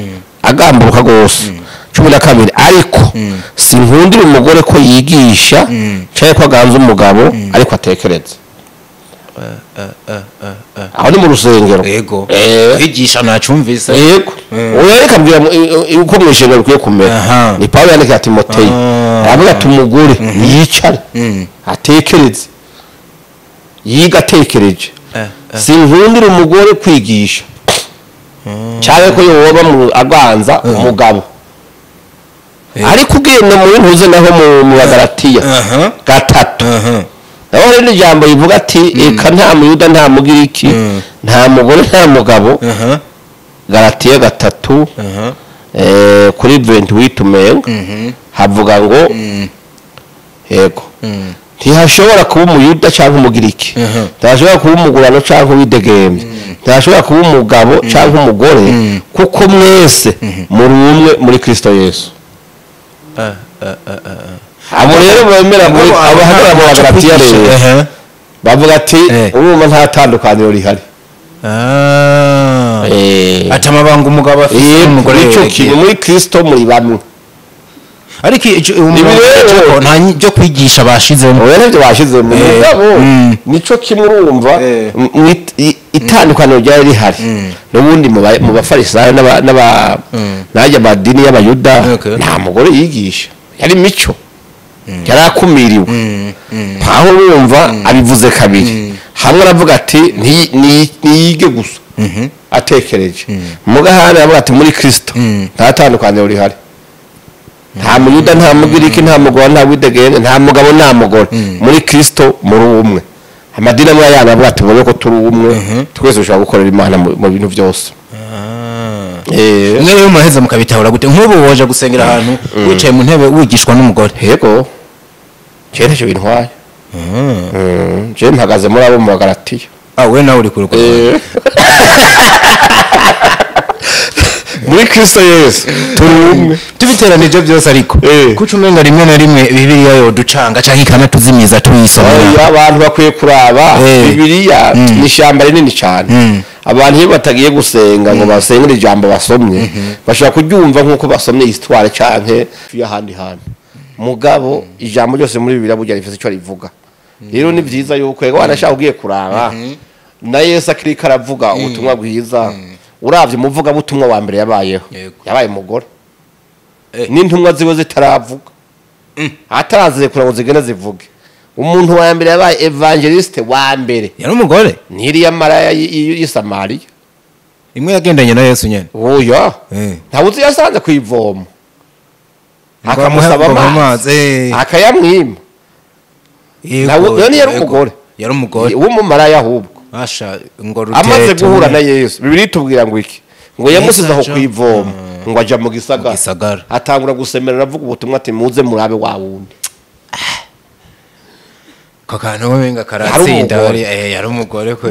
agamburuka gose 12 ariko sinkundira umugore ko yigisha cyangwa ko aganza umugabo ariko atekereze. Aho ni mu rusengero. Yego kwigisha nacumvise. Yego oya reka mbwira uko mwishengero bikwiye kumera. Ni Paulo yandika Timoteyo aravuga ati umugore yicare atekereze yiga atekereje sinkundira umugore kwigisha cyane ko yoba aganza umugabo. Ariko ugenda mu ntuze naho mu Bagalatiya 3 naho rero ijambo rivuga ati eka nta muyuda nta mugiriki nta mugore nta mugabo. Galatiya 3 kuri 28 umenga havuga ngo yego ntihashobora kuba umuyuda cyangwa umugiriki, ntihashobora kuba umugurano cyangwa uwidegembye, ntihashobora kuba umugabo cyangwa umugore, kuko mwese muri umwe muri Kristo Yesu. Abo rero bemera muri abahagarara mu Bagalatiya rero bavuga ati urumva nta tandukaniro rihari. Ati amabanga umugabo afite umugore icyo kintu muri Kristo muri bamwe. Ariko nta byo kwigisha bashizemo. Oya nibyo bashizemo mugabo nico kimwe urumva itandukaniro ryari rihari n'ubundi mu bafarisayo n'aba n'ajya madini y'abayuda nta mugore yigisha yari mico yarakumiriwe. Pawulo urumva abivuze kabiri hamwe aravuga ati ntiyige gusa atekereje mugahana aravuga ati muri Kristo nta tandukaniro rihari, nta muyuda nta mugiriki nta mugore nta widegene nta mugabo nta mugore, muri Kristo muri umwe. Amadini amwe yana avuga ati mubone ko turi umwe twese dushobora gukorera Imana mu bintu byose. Mwe rero muraheza mukabitahura gute nk'ubu woje gusengera ahantu wicaye mu ntebe wigishwa n'umugore? Yego je ntacyo bintwaye. Je mpagaze muri abo mu Bagalatiya. We nawe uri kuruko muri Kristo Yesu turi umwe tubiteranije byose. Ariko kuko umenga rimwe na rimwe Bibiliya yo ducanga canke ikanatuzimiza tuyisomera. Abantu bakwiye kuraba Bibiliya ni ishyamba rinini cyane. Abantu iyo batagiye gusenga ngo basengere ijambo basomye bashobora kuryumva nkuko basomye histoire canke y'ahandi hantu. Mugabo ijambo ryose muri Bibiliya burya rifite icyo rivuga. Rero ni byiza yuko ego wanashaka ugiye kuraba na Yesu akirika aravuga ubutumwa bwiza. Uravye muvuga butumwa wa mbere yabayeho yabaye umugore n'intumwa ziwe zitaravuga atarazirekura ngo zigende zivuge. Umuntu wa mbere yabaye evangeliste wa mbere yari umugore ntiriya maraya y'i Samariya imwe yagendanye na Yesu nyene. Oya ntabuzi yasanze kwivoma akamusaba amazi akayamwima. Nawe yari umugore, yari umugore w'umumaraya ahubwo asha ngo rutete amaze guhura na Yesu. Bibiliya itubwira ngo iki ngo yamusize aho kwivoma ngo aja mu gisagara atangura gusemerera avuga ubutumwa ati muze murabe wa wundi. Kaka no wenga karatsinda yari umugore ko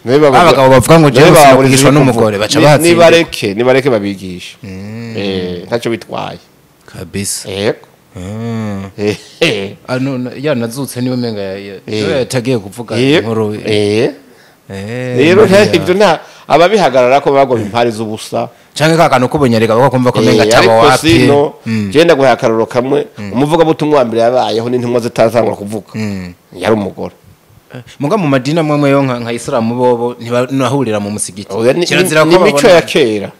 abagabo bavuga ngo je baburishwa n'umugore baca batsinda. Nibareke babigisha ntacyo bitwaye kabisa. Yego ano ya nazutse niwe menga yatagiye kuvuga inkuru. Rero ibyo nta ababihagarara ko bagomba impari z'ubusa canke kakano kubonyereka bakumva ko menga taba wapi. Genda guha akaroro kamwe umuvuga butumwa wa mbere yabayeho n'intumwa zitatangura kuvuga yari umugore. Muga mu madina mwamwe yo nka Islam bobo ntibahurira mu musigiti. Kirazira ko mico ya kera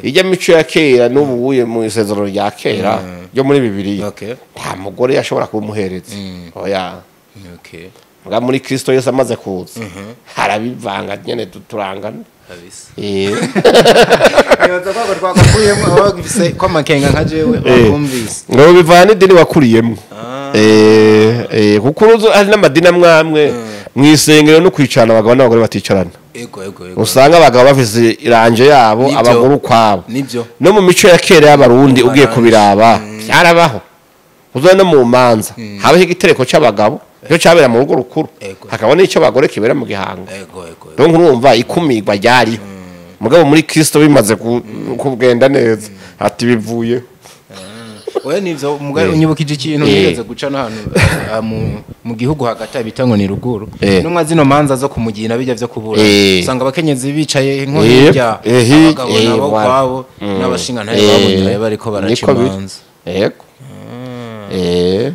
ijya mico ya kera n'ubu uye mu isezerano rya kera ryo muri Bibiliya nta mugore yashobora kuba umuhereza. Oya muga muri Kristo Yesu amaze kuza harabivanga nyene duturangana kabisa. Nibaza ko twakakuyemo abagifise ko amakenga nka jewe bakumvise ngo bivana idini wakuriyemo. Kuko uruzo hari n'amadini amwe mwisengero no kwicarana abagabo n'abagore baticarana. Ego usanga abagabo bafise iranje yabo abagore ukwabo. Nibyo no mu mico ya kera y'abarundi ugiye kubiraba byarabaho. Uzoye no mu manza habaho igitereko c'abagabo cyo cabera mu rugo rukuru, hakaba n'ico bagore kibera mu gihango. Donc urumva ikumirwa ryariho. Mugabo muri Kristo bimaze kugenda neza ati bivuye. Oya nivyo unyibukije ikintu nigeze guca n'ahantu mu gihugu hagati bita ngo ni ruguru. Numwa zino manza zo kumugina bijya vyo kubura usanga abakenyezi bicaye nko hirya, abagabo nabo kwabo n'abashinga ntayo babonye bariko baraca imanza. Yego.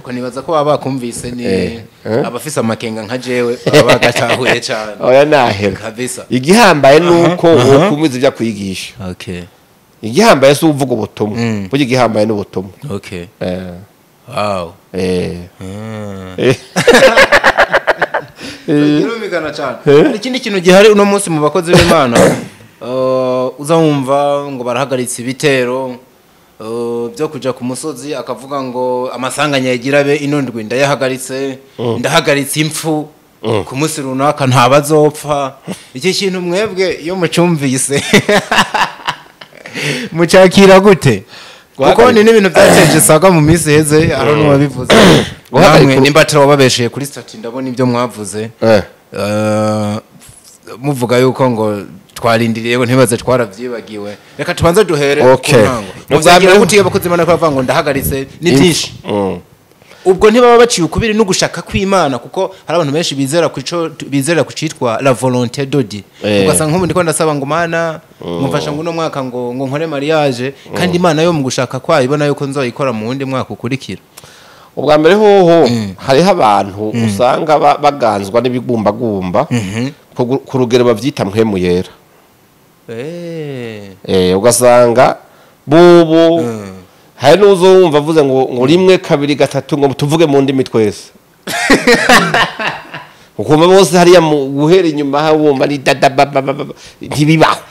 Ko nibaza ko baba bakumvise ni abafise amakenga nka jewe baba bagatahuye cyane. Oya nahera kabisa. Igihambaye nuko wokumiza ibya kwigisha. Okay. Igihambaye si uvuga ubutumwa, burya igihambaye n'ubutumwa. Okay. Wow. Birumvikana cyane. Ikindi kintu gihari uno munsi mu bakozi b'Imana, uzamva ngo barahagaritse ibitero byo kuja ku musozi, akavuga ngo amasanganya yagira be ino ndwi ndayahagaritse, ndahagaritse impfu ku munsi runaka ntabazopfa. Iki kintu mwebwe iyo mucumvise mucakira gute? Kuko ni n'ibintu byateje saga mu minsi heze, aho n'uwabivuze namwe nimba atari wababesheye kuri stati ndabona ibyo mwavuze muvuga yuko ngo twarindiriye ngo ntibaze twaravyibagiwe. Reka tubanze duhere ku ntango. Muzagira gute iyo bakozi Imana ko bavuga ngo ndahagaritse ni byinshi? Ubwo ntibaba baciye ukubiri no gushaka kw'Imana, kuko hari abantu benshi bizera kuco bizera kucitwa la volonté de Dieu. Ugasanga nk'ubu ndiko ndasaba ngo Mana mumfasha ngo uno mwaka ngo nkore mariage, kandi Imana yo mu gushaka kwayo ibona yuko nzoyikora mu wundi mwaka ukurikira. Ubwa mbere hoho hariho abantu usanga baganzwa n'ibigumbagumba ku rugero bavyita mpwemu yera. Ugasanga bubu hari n'uzumva avuze ngo rimwe kabiri gatatu ngo tuvuge mu ndimi twese. Ukumva bose hariya mu guhera inyuma wumva ni dada ntibibaho.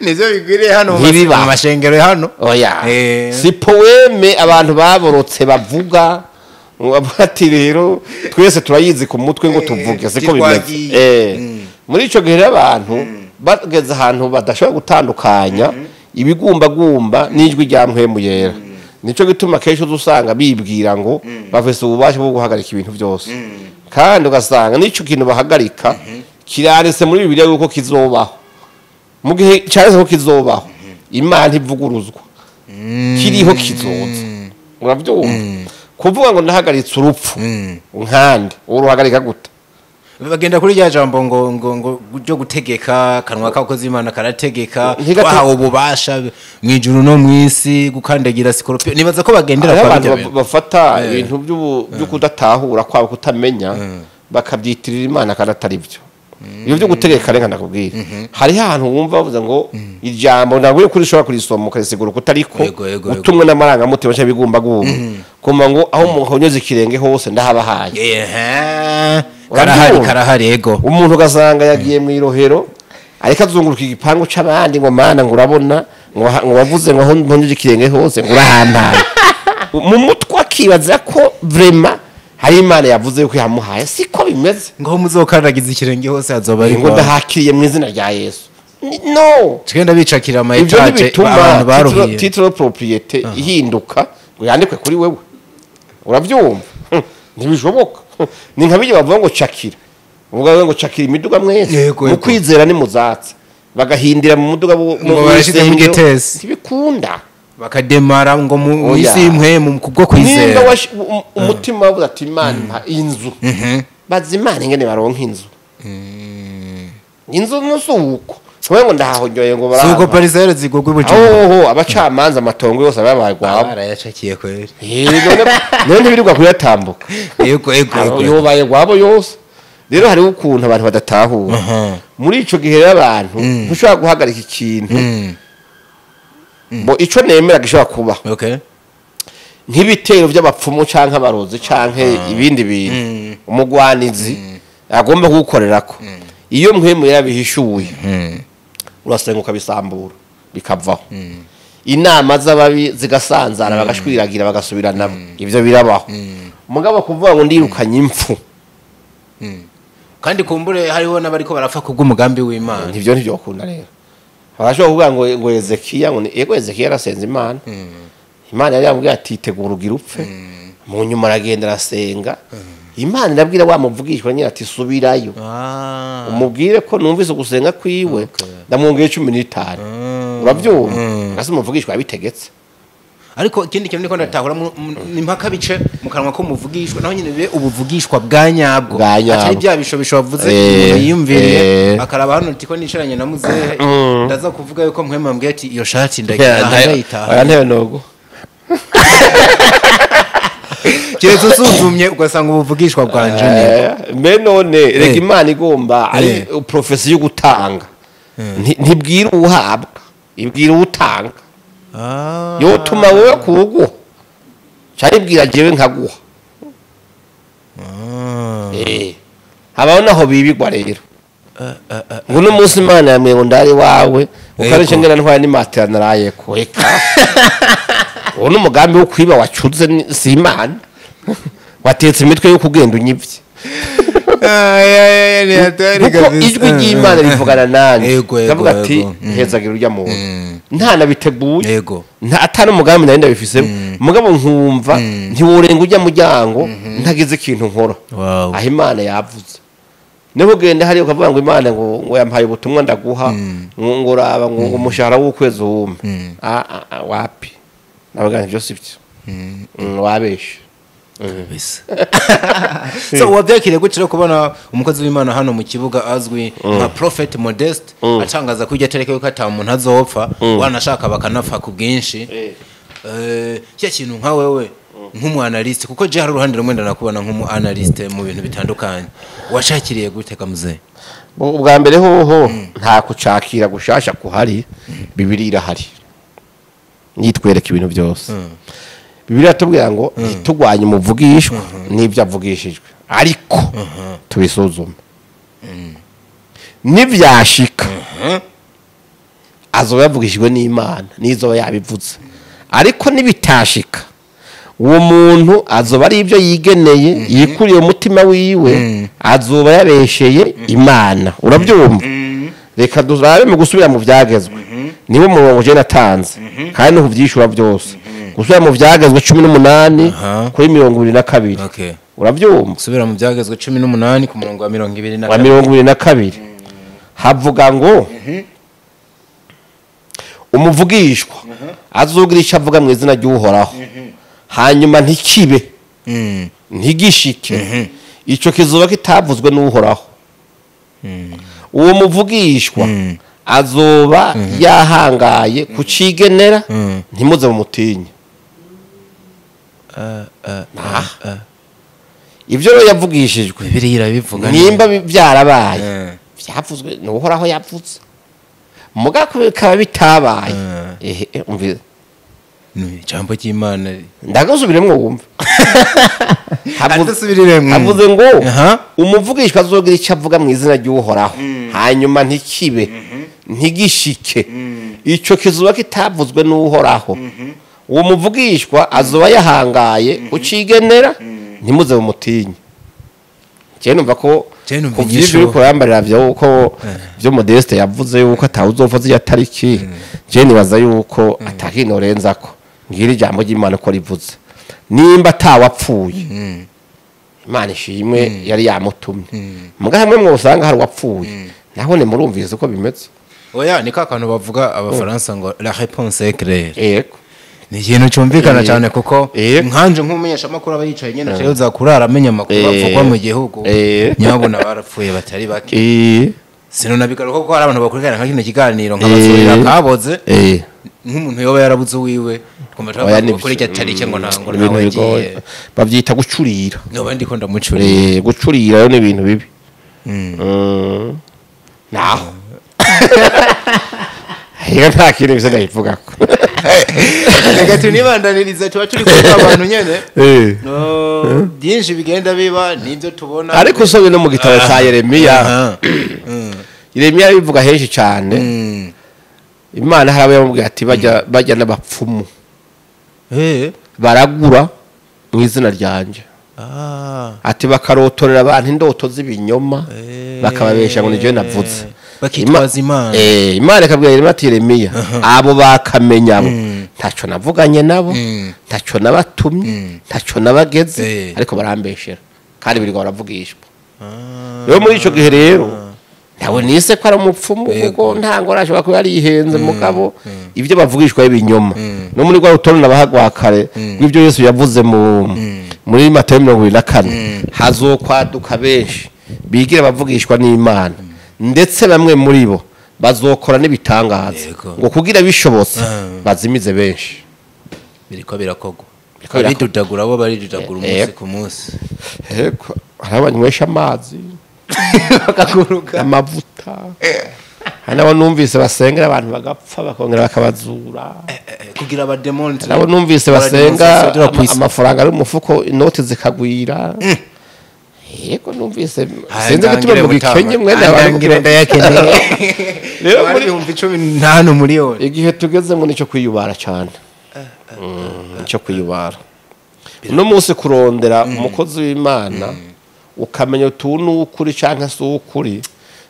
Nivyo bigwiriye hano mu mashengero hano. Oya. Si poeme abantu baborotse bavuga ati rero twese turayizi ku mutwe ngo tuvuge siko bimeze. Muri ico gihe abantu bageze ahantu badashobora gutandukanya ibigumbagumba n'ijwi rya mpwemu yera. Nico gituma kenshi uzusanga bibwira ngo bafise ububasha bwo guhagarika ibintu byose. Kandi ugasanga nico kintu bahagarika kirarese muri Bibiliya yuko kizobaho. Mu gihe cyarese ko kizobaho, Imana ntivuguruzwa. Kiriho kizoza. Uravyumva? Kuvuga ngo ndahagaritse urupfu nkande uruhagarika gute? Bagenda kuri rya jambo ngo ngo ngo ryo gutegeka, kanwa kakoze Imana karategeka, twahawe ububasha mu ijuru no mu isi gukandagira scorpion. Nibaza ko bagendera kwa abantu bafata ibintu byo kudatahura kwabo kutamenya bakabyitirira Imana kandi atari byo. Ibyo byo gutegeka renga ndakubwira. Hari ahantu wumva bavuze ngo ijambo ndaguye kuri shobora kurisoma ukarisigura kutariko utumwe n'amarangamutima cyangwa bigumbagumba. Kuma ngo aho muhonyoze ikirenge hose ndahabahaye. Karahari karahari ego. Umuntu ugasanga yagiye mu irohero ariko azunguruka igipangu c'abandi ngo mana ngo urabona ngo wavuze ngo aho mponyeje ikirenge hose ngo urahambaye. Mu mutwe akibaza ko vraiment hari Imana yavuze yuko yamuhaye, siko bimeze. Ngo muzokandagiza ikirenge hose azoba ari ngo ndahakiriye mu izina rya Yesu. No, tugenda bicakira ama etage abantu baruhiye. Titre de propriété ihinduka ngo yandikwe kuri wewe. Uravyumva? Ntibishoboka. Ni nka bijye bavuga ngo cakira. Uvuga ngo cakira imiduga mwese. Mu kwizera ni muzatse. Bagahindira mu muduga ngo barashize mu gitesi. Ntibikunda. Bakademara ngo mu isi imwe mu kubwo kwizera. Nimba umutima wavuze ati Imana mpa inzu. Bazi Imana ingene baronka inzu. Inzu nusuko. Wewe ngo ndahahonyoye ngo bara. Suko parisere zigogwe bujumbura. Oho abacamanza amatongo yose ababaye gwabo. Barayacakiye kweri. None ntibirirwa kuyatambuka. Yego yego. Yobaye gwabo yose. Rero hari ukuntu abantu badatahura. Muri ico gihe rero abantu ntushobora guhagarika ikintu. Bo ico nemera gishobora kuba. Okay. Nk'ibitero by'abapfumu canke abarozi canke ibindi bintu. Umugwanizi agomba kugukorerako. Iyo mpwemu yarabihishuye urasenga ukabisambura bikavaho. Inama z'ababi zigasanzara bagashwiragira bagasubirana, ivyo birabaho. Mugabo kuvuga ngo ndirukanye impfu kandi kumbure hariho n'abariko barapfa kubw'umugambi w'Imana, ivyo ntivyokunda. Rero abashobora kuvuga ngo Ezekiya ngo yego Ezekiya yarasenze Imana. Imana yari yamubwiye ati tegura ugira upfe. Mu nyuma aragenda arasenga. Imana irabwira wa muvugishwa nyine ati subirayo. Umubwire ko numvise gusenga kwiwe ndamwongeye 15. Uravyumva? Ngase umuvugishwa yabitegetse. Ariko ikindi kintu niko ndatahura ni mpaka bice mu kanwa ko muvugishwa naho nyine bibe ubuvugishwa bwa nyabwo atari bya bishobisho wavuze yiyumviriye akaraba hano tiko nicaranye na muzehe ndaza kuvuga yuko mpwema mbwiye ati iyo shati ndayitaha oya ntebe nogo kiretse usuzumye ugasanga ubuvugishwa bwanje ni mbe none reka Imana igomba ari profesi yo gutanga ntibwira uhabwa ibwira utanga. Yotuma wowe kuguha cyaribwira jewe nkaguha. Habaho naho bibigwa rero. Ngo no munsi Imana yamwe ngo ndari wawe ukarishe ngena ntwaye ni matera naraye ko eka. Uwo n'umugambi wo kwiba wacuze si Imana. Watetse imitwe yo kugenda unyivye. Kuko ijwi ry'Imana rivugana nanjye ndavuga ati hezagira urya muntu nta nabiteguye nta atari umugambi nari ndabifisemo mugabo nkumva ntiworenga ujya muryango ntagize ikintu nkora aho Imana yavuze. Niho ugenda hariya ukavuga ngo Imana ngo yampaye ubutumwa ndaguha ngo raba ngo umushahara w'ukwezi wume wapi nabaga ibyo si byo wabeshe. So wabyakiriye gutyo kubona umukozi w'Imana hano mu kibuga azwi nka Prophet Modeste atangaza ko ijya yuko ata muntu azopfa wanashaka bakanapfa ku bwinshi. Cya kintu nka wewe nk'umu analyst kuko je hari uruhande rumwe ndanakubona nk'umu analyst mu bintu bitandukanye washakiriye gute kamuze? Ubwa mbere hoho nta kucakira gushasha kuhari Bibiliya irahari nitwereka ibintu byose. Bibiliya tubwira ngo ntitugwanye umuvugishwa n'ibyo avugishijwe ariko tubisuzume nivyashika azoba yavugishijwe n'Imana nizo yabivuze ariko nibitashika uwo muntu azoba ari ibyo yigeneye yikuriye umutima wiwe azoba yabesheye Imana. Urabyumva? Reka duzabe mu gusubira mu byagezwe niwe murongo je natanze kandi no kuvyishura byose. Gusubira mu byagezwe 18 kuri 22. Urabyumva? Gusubira mu byagezwe 18 ku murongo wa 22. Wa 22 havuga ngo umuvugishwa azogira icyo avuga mu izina ry'Uhoraho hanyuma ntikibe ntigishike icyo kizoba kitavuzwe n'Uhoraho. Uwo muvugishwa azoba yahangaye kucigenera ntimuze mumutinye. Ibyo rero yavugishijwe Bibiliya irabivuga nimba byarabaye byavuzwe n'Uhoraho yavuze mugako bikaba bitabaye. Umva ijambo ry'Imana ndagusubiremwo wumva. Havuze ngo umuvugishwa azogira icyo avuga mu izina ry'Uhoraho hanyuma ntikibe ntigishike icyo kizuba kitavuzwe n'Uhoraho. Uwo muvugishwa azoba yahangaye ucigenera ntimuze mumutinye. Je numva ko kuvyo uriko yambarira byo uko byo Modeste yavuze yuko atawuzopfa ziya tariki je nibaza yuko atakinorenzako ngira ijambo ry'Imana ko rivuze nimba atawapfuye Imana ishimwe yari yamutumye muga hamwe mwo usanga hari wapfuye naho ne murumvise uko bimeze. Oya ni ka kantu bavuga abafaransa ngo la réponse est claire. Yego ni ikintu cyumvikana cyane kuko nkanje nk'umumenyesha makuru aba yicaye nyene acayoza kurara amenya amakuru avugwa mu gihugu nyabona barapfuye batari bake. Sino nabigaruka ko hari abantu bakurikirana nka kino kiganiro nk'abasurira kaboze nk'umuntu yoba yarabuze wiwe twumva twavuga irya tariki ngo ntango nawe yagiye bavyita gucurira. No bandi ko ndamucurira gucurira yo ni ibintu bibi. Naho Iyo nta kintu bisa ndabivuga ko. Reka tunibandanirize tuba turi kuvuga abantu nyene. Byinshi bigenda biba nibyo tubona. Ariko usomye no mu gitabo ca Yeremiya. Yeremiya bivuga henshi cyane. Imana harabe yamubwiye ati bajya n'abapfumu. Baragura mu izina ryanje. Ati bakarotorera abantu indoto z'ibinyoma bakababesha ngo nije navuze. Bakitwaza Imana. Imana ikabwira Yeremiya ati Yeremiya abo bakamenya abo Ntaco navuganye nabo, ntaco nabatumye, ntaco nabageze, ariko barambeshera kandi birirwa baravugishwa. Rero muri ico gihe rero ntawe nise ko ari umupfumu, kuko ntango arashobora kuba yarihenze, mugabo ibyo bavugishwa ibinyoma. No muri rwa rutonde nabahagwa kare rw'ibyo Yesu yavuze muri Matayo 24, hazokwaduka benshi bigira bavugishwa n'Imana, ndetse bamwe muri bo bazokora n'ibitangaza ngo kugira bishobotse bazimize benshi. Biriko birakogwa, baridudagura bo, baridudagura umunsi ku munsi. Yego, hari abanywesha amazi bakaguruka amavuta, hari nabo numvise basengera abantu bagapfa bakongera bakabazura kugira abademoni. Nabo numvise basenga amafaranga ari mu mufuko, inoti zikagwira. Yego, numvise sinzi gutuma mu gikenye mwene abantu ndayakeneye. Rero muri 15 miliyoni igihe tugezemo nicyo kwiyubara cyane, nicyo kwiyubara. Uno munsi kurondera umukozi w'Imana ukamenya utuntu ukuri canke si ukuri,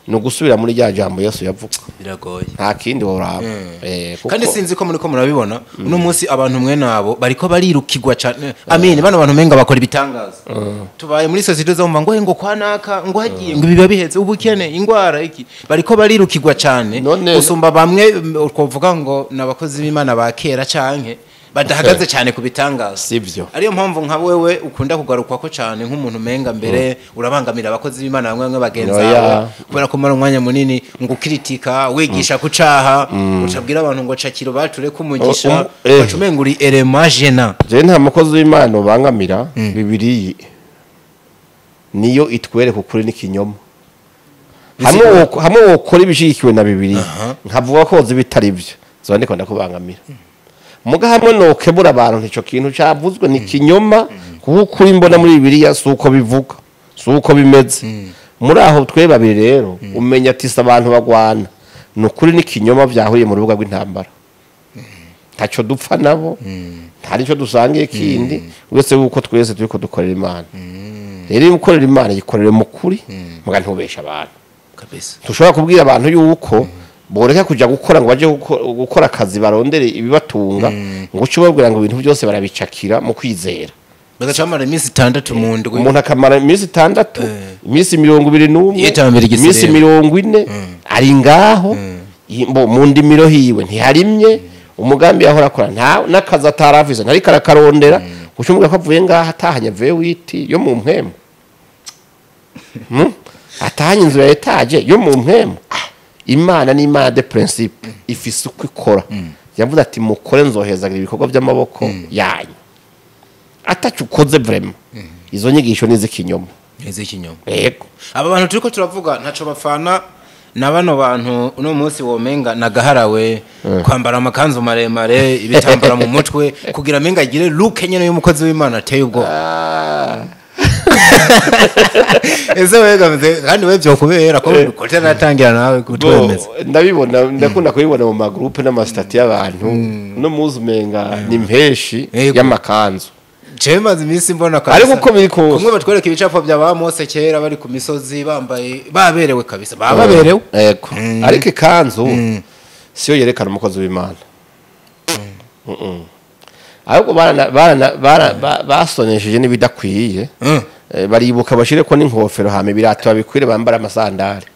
ni ugusubira muri rya jambo Yesu yavuga. Biragoye, nta kindi woraba. Kandi sinzi ko muriko murabibona uno munsi abantu mwe nabo bariko barirukirwa cyane. Amen, bano bantu menga bakora ibitangaza. Tubaye muri societe zo mva ngo ngo kwa naka ngo hagiye ngo biba biheze ubukene ingwara iki, bariko barirukirwa cyane usumba bamwe twovuga ngo nabakozi b'Imana ba kera canke badahagaze cyane ku bitangaza. Sivyo. Ariyo mpamvu nka wewe ukunda kugarukwa ko cyane nk'umuntu menga mbere urabangamira abakozi b'Imana bamwe bamwe bagenza kubera ko mara umwanya munini ngo ukritika wigisha kucaha ucabwira abantu ngo cakiro bature kumugisha bacumenga uri eremagena. Je nta mukozi w'Imana ubangamira. Bibiliya niyo itwereka ukuri n'ikinyoma. Hamwe wokora ibishigikiwe na Bibiliya nkavuga ko bitari byo, zobandiko ndakubangamira. Muga hamwe nokebura abantu ntico kintu cavuzwe ni kinyoma, kuko ukuri mbona muri Bibiliya si uko bivuga, si uko bimeze. Muri aho twe babiri rero umenya ati abantu bagwana ni ukuri n'ikinyoma byahuriye mu rubuga rw'intambara. Ntaco dupfa nabo, nta nico dusangiye kindi, uretse yuko twese turiko dukorera Imana. Rero iyo ukorera Imana yikorere mu kuri, muga ntubesha abantu. Kabisa. Tushobora kubwira abantu yuko boreka kuja gukora ngo baje gukora akazi barondere ibibatunga, ngo uce ubabwira ngo ibintu byose barabicakira mu kwizera. Bagacamara iminsi 6 mu ndwi. Umuntu akamara iminsi 6, iminsi 21, iminsi 40 ari ngaho mu ndimiro hiwe ntiharimye, umugambi yahora akora nta nakazi atarafise ntariko arakarondera, uce umubwira ko avuye ngaho atahanye V8 yo mu mpemu. Atahanye inzu ya etaje yo mu mpemu. Imana ni Imana de principe, ifise uko ikora. Yavuze ati mukore nzohezagira ibikorwa by'amaboko yanyu. Atacu ukoze vraiment. Izo nyigisho ni z'ikinyoma. Iz'ikinyoma. Yego. Aba bantu turiko turavuga ntaco bafana na bano bantu uno munsi womenga nagaharawe kwambara amakanzu maremare ibitambara mu mutwe kugira menga agire look nyene y'umukozi w'Imana ateye ubwo. Ese wega kandi we byo kubera ko utaratangira nawe kutwemeza. Ndabibona, ndakunda kubibona mu magroupe n'amasitati y'abantu no muzumenga ni mpeshi y'amakanzu. Jemaze iminsi mbona kabisa. Ariko uko biri kose kumwe batwereka ibicapo bya ba Mose kera bari ku misozi bambaye baberewe kabisa, baberewe. Yego. Ariko ikanzu siyo yerekana umukozi w'Imana. Ahubwo basonesheje n'ibidakwiye. Baribuka bashire ko n'inkofero hame birato babikwire bambara amasandari.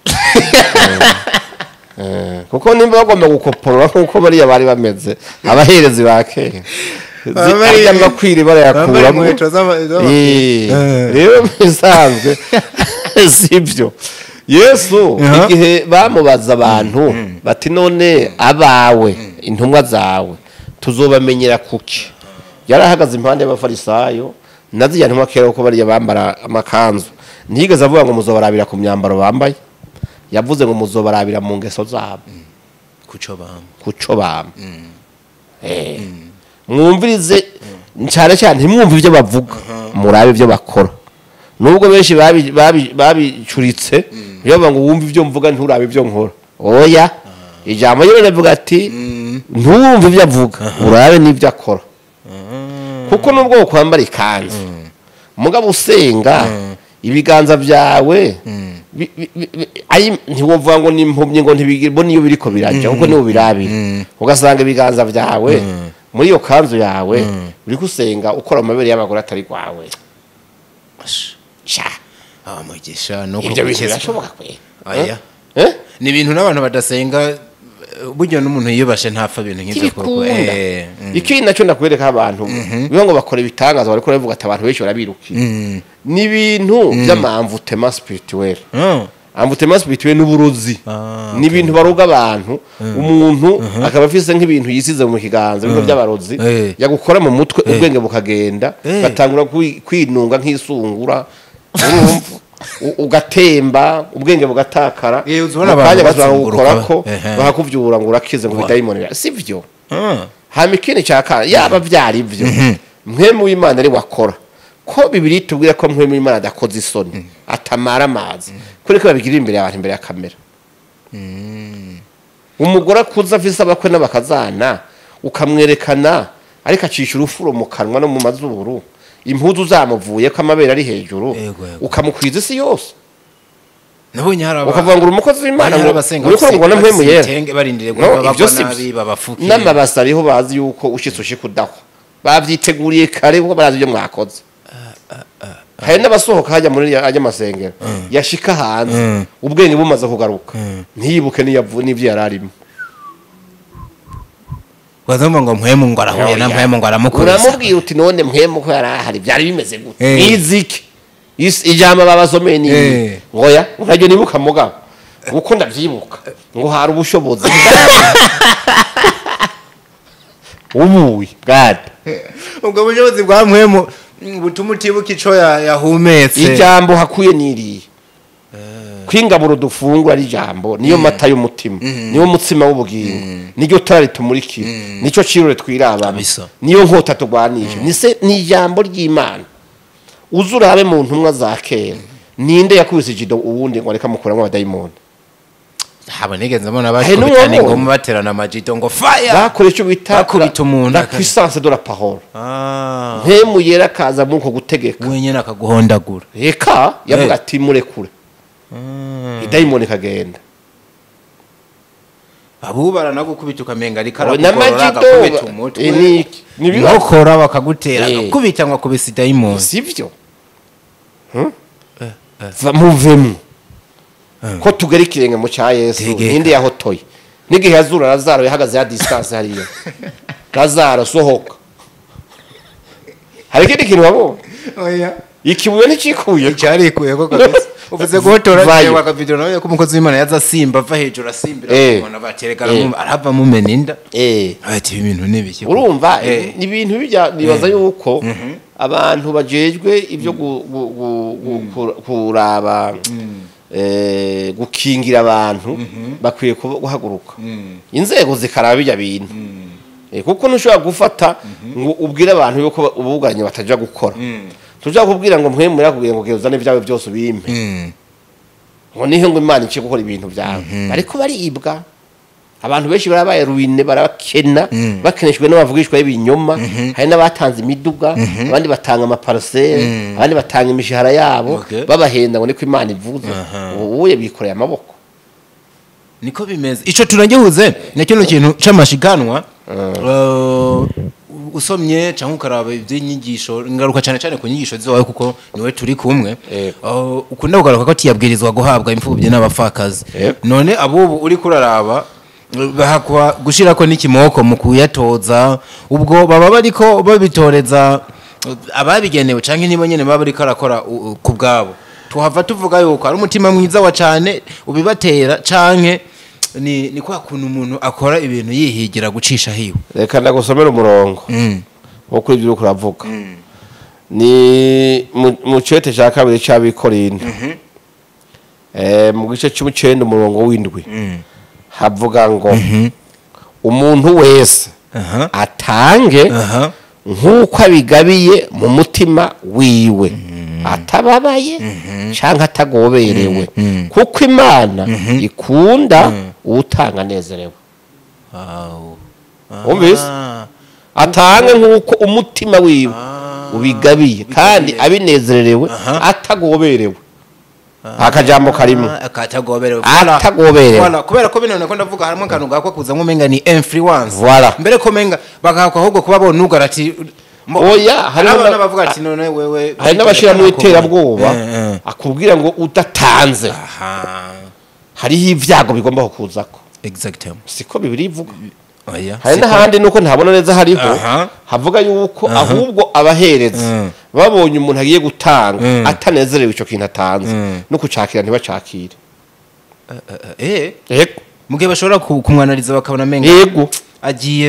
Kuko nimba bagomba gukoporora nkuko bariya bari bameze abaherezi ba kera amakwiri barayakuramo. Rero bisanzwe sibyo. Yesu igihe bamubaza abantu bati none abawe intumwa zawe tuzobamenyera kuki, yarahagaze impande y'abafarisayo naziya ntumwa kera uko bariya bambara amakanzu, ntiyigeze avuga ngo muzobarabira ku myambaro bambaye, yavuze ngo muzobarabira mu ngeso zabo kuco bamba. Mwumvirize cyane cyane ntimwumve ibyo bavuga, murabe ibyo bakora. Nubwo benshi babicuritse iyo ngo wumve ibyo mvuga nturabe ibyo nkora. Oya, ijambo ryo rivuga ati ntumve ibyo avuga urabe n'ibyo akora. Kuko nubwo kwambara ikanzu mugabo usenga ibiganza byawe ntiwovuga ngo nimpumye ngo ntibigire bo niyo biriko birajya kuko niyo birabira, ugasanga ibiganza byawe Muri iyo kanzu yawe uri gusenga ukora amabere y'abagore atari gwawe. Sha. Mugisha no Ibyo bintu birashoboka kwe? Aya. Ni ibintu n'abantu badasenga, burya n'umuntu yiyubashe ntapfa ibintu nk'ivyo koko. Ikindi nacyo ndakwereka abantu biba ngo bakora ibitangaza, bariko baravuga ati abantu benshi barabirukiye. Ni ibintu by'amamvutema spirituel. Amvutema spirituel n'uburozi. Ni ibintu baroga abantu, umuntu akaba afise nk'ibintu yisize mu kiganza biko by'abarozi, yagukora mu mutwe ubwenge bukagenda, batangura kwinunga nk'isungura, ugatemba ubwenge bugatakara, ukanya bazagukorako bakakuvyura ngo urakize ngo bidayimoni. Sivyo. Hama ikindi cya yaba byari byo mpwemu w'Imana ari wakora, ko Bibiliya itubwira ko mpwemu w'Imana adakoze isoni, atamara amazi, kuri ko babigira imbere y'abantu, imbere ya kamera. Umugore akuza afise abakwe n'abakazana ukamwerekana ariko acisha urufuro mu kanwa no mu mazuru, impuzu zamuvuye ko amabere ari hejuru, ukamukwiza isi yose. Nabonye hari ukavuga ngo umukozi w'Imana ngo uriko ngo na mpwemu yera n'amabasa ariho bazi yuko ushitse ushika udahwa, bavyiteguriye kare kuko barazi ibyo mwakoze. Hari n'abasohoka hajya muri ajya amasengero, yashika hanze ubwenge bumaze kugaruka ntiyibuke n'ivyo yararimo. Wazumva ngo mpwemu ngo arahuye na mpwemu ngo aramukubise. Uramubwira uti none mpwemu ko yarahari byari bimeze gute? Niziki ijambo babasomeye ni ngoya nkaryo nibuka mugabo uko ndavyibuka ngo hari ubushobozi ubuyi bwade ubwo bushobozi bwa mpwemu butuma utibuka ico yahumetse. Ijambo hakuye niriye kwingaburo dufungura ari ijambo, niyo mata y'umutima, niyo mutsima w'ubugingo, niyo tara ritumurikira, nico cirore twirabana, niyo nkota tugwanisha, nise ni ijambo ry'Imana. Uzurabe mu ntumwa za kera ninde yakubise ijido uwundi ngo reka mukuramo abadayimoni? Haba nigeze mbona bakubitana ingoma baterana amajido ngo fire, bakora icyo bita bakubita umuntu, la puissance de la parole. Mpemu yera kaza muko gutegeka wenyene akaguhondagura, reka yavuga ati murekure, idayimoni kagenda. Abuba baranagukubita ukamenga ariko arakugorora agakubita umutwe, nokora bakagutera agakubita ngo akubise idayimoni. Sivyo? Muvemo ko tugera ikirenge mu cya Yesu. Ninde yahotoye n'igihe yazura Lazaro yahagaze ya distance hariya, Lazaro sohoka. Hari ikindi kintu wabonye? Oya, ikibuye ntikikuye, cyarikuye ko kabisa. Uvuze guhotora cyangwa akavideo nawe ko umukozi w'Imana yaza simba ava hejuru asimbira umuntu abatereka arava mumena inda. Ati ibintu nibiki? Urumva ni ibintu bijya nibaza yuko abantu bajejwe ibyo kuraba gukingira abantu bakwiye guhaguruka, inzego zikaraba bijya bintu, kuko ntushobora gufata ngo ubwire abantu yuko ubuganye bataja gukora. Tuja kubwira ngo mpwemu yakubwiye ngo gezane ibyawe byose ubimpe, ngo nihe ngo Imana ice gukora ibintu byawe, ariko baribwa. Abantu benshi barabaye ruine, barabakena, bakeneshwe n'abavugishwa y'ibinyoma. Hari n'abatanze imiduga, abandi batanga amaparcelle, abandi batanga imishahara yabo, babahenda ngo niko Imana ivuze. Ubuye bikoreye amaboko. Niko bimeze. Ico turangihuze na kino kintu c'amashiganwa. Usomye cyangwa ukaraba iby'inyigisho, ngaruka cyane cyane ku nyigisho zawe kuko niwe turi kumwe, ukunda kugaruka ko tiyabwirizwa guhabwa imfubyi n'abapfakazi. None abubu uri kuraraba bahakwa gushirako n'ikimoko mu kuyatoza, ubwo baba bariko babitoreza ababigenewe canke nibo nyene baba bariko arakora ku bwabo? Tuhava tuvuga yuko ari umutima mwiza wa cane ubibatera, canke ni kwa kuntu umuntu akora ibintu yihigira gucisha hiwe. Reka ndagusomera umurongo wo kuri ibyo uravuga. Ni mu cete cya kabiri cy'Abikorinto, mu gice cy'ubucenda umurongo w'indwi, havuga ngo umuntu wese atange nk'uko abigabiye mu mutima wiwe, atababaye canke atagoberewe, kuko Imana ikunda utanga anezerewe. Wumvise? Atange nk'uko umutima wiwe ubigabiye kandi abinezerewe atagoberewe. Akajambo karimo akatagoberewe. Atagoberewe. Voilà, kubera ko bino nako ndavuga harimo akantu gakwa kuza nkumenga ni influence. Voilà. Mbere ko menga bagakwa ahubwo kuba bonugara ati Oya, hari n'abavuga ati none wewe hari n'abashira mu iterabwoba akubwira ngo udatanze. Aha. Hariho ibyago bigomba kukuzako. Exactement. Siko bibiri ivuga. Oya. Hari n'ahandi nuko ntabona neza hariho havuga yuko ahubwo abahereza babonye umuntu agiye gutanga atanezerewe ico kintu atanze no kucakira ntibacakire. Yego. Mugihe bashobora kumwanariza bakabona menga. Yego. Agiye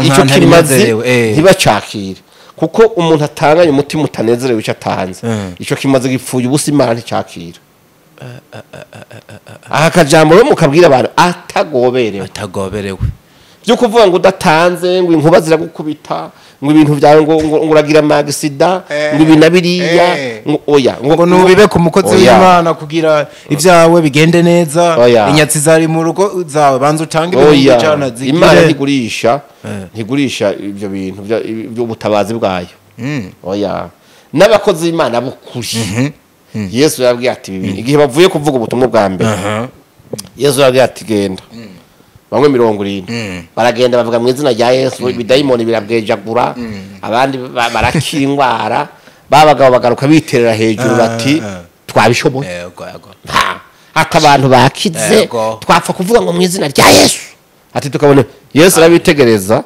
ico kimaze ntibacakire. Kuko umuntu atanganye umutima utanezerewe ico atanze. Ico kimaze gipfuye ubusa Imana nticakira. Aha kajambo rero mukabwira abantu atagoberewe. Atagoberewe. Byo kuvuga ngo udatanze ngo inkuba ziragukubita ngo ibintu byawe ngo uragira amagisida ngo ibi nabiriya ngo oya ngo nubibe ku mukozi w'Imana kugira ibyawe bigende neza inyatsi zari mu rugo zawe banza utange ibintu cyane zigire. Imana ntigurisha ntigurisha ibyo bintu by'ubutabazi bwayo. Oya n'abakozi b'Imana bukuri. Yesu yabwiye ati ibi igihe bavuye kuvuga ubutumwa bwa mbere. Yesu yabwiye ati genda. Bamwe 70 baragenda bavuga mu izina rya Yesu ibidayimoni birabwejagura abandi barakira indwara babagabo bagaruka biterera hejuru bati twabishoboye. Yego. Ati abantu bakize twapfa kuvuga ngo mu izina rya Yesu ati tukabona Yesu arabitegereza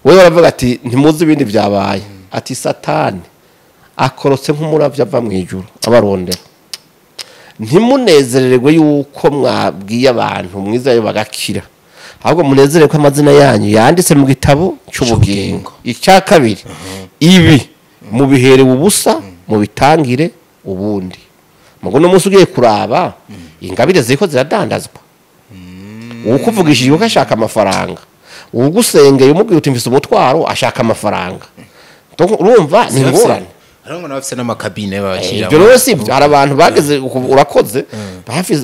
wewe aravuga ati ntimuzi ibindi byabaye ati Satani akorotse nk'umuravyo ava mu ijuru abarondera. Ntimunezererwe yuko mwabwiye abantu mwiza bagakira ahubwo munezerere ko amazina yanyu yanditse mu gitabo cy'ubugingo. Icya kabiri ibi mubiherewe ubusa mubitangire ubundi. Mugo no munsi ugiye kuraba ingabire ziko ziradandazwa. Ukuvugishije ko ashaka amafaranga, ugusengeye umubwiye uti mfise umutwaro ashaka amafaranga. Donc urumva ni ngorane. Harongo nabafise n'amakabine babakira. Ibyo rero si byo hari abantu bageze urakoze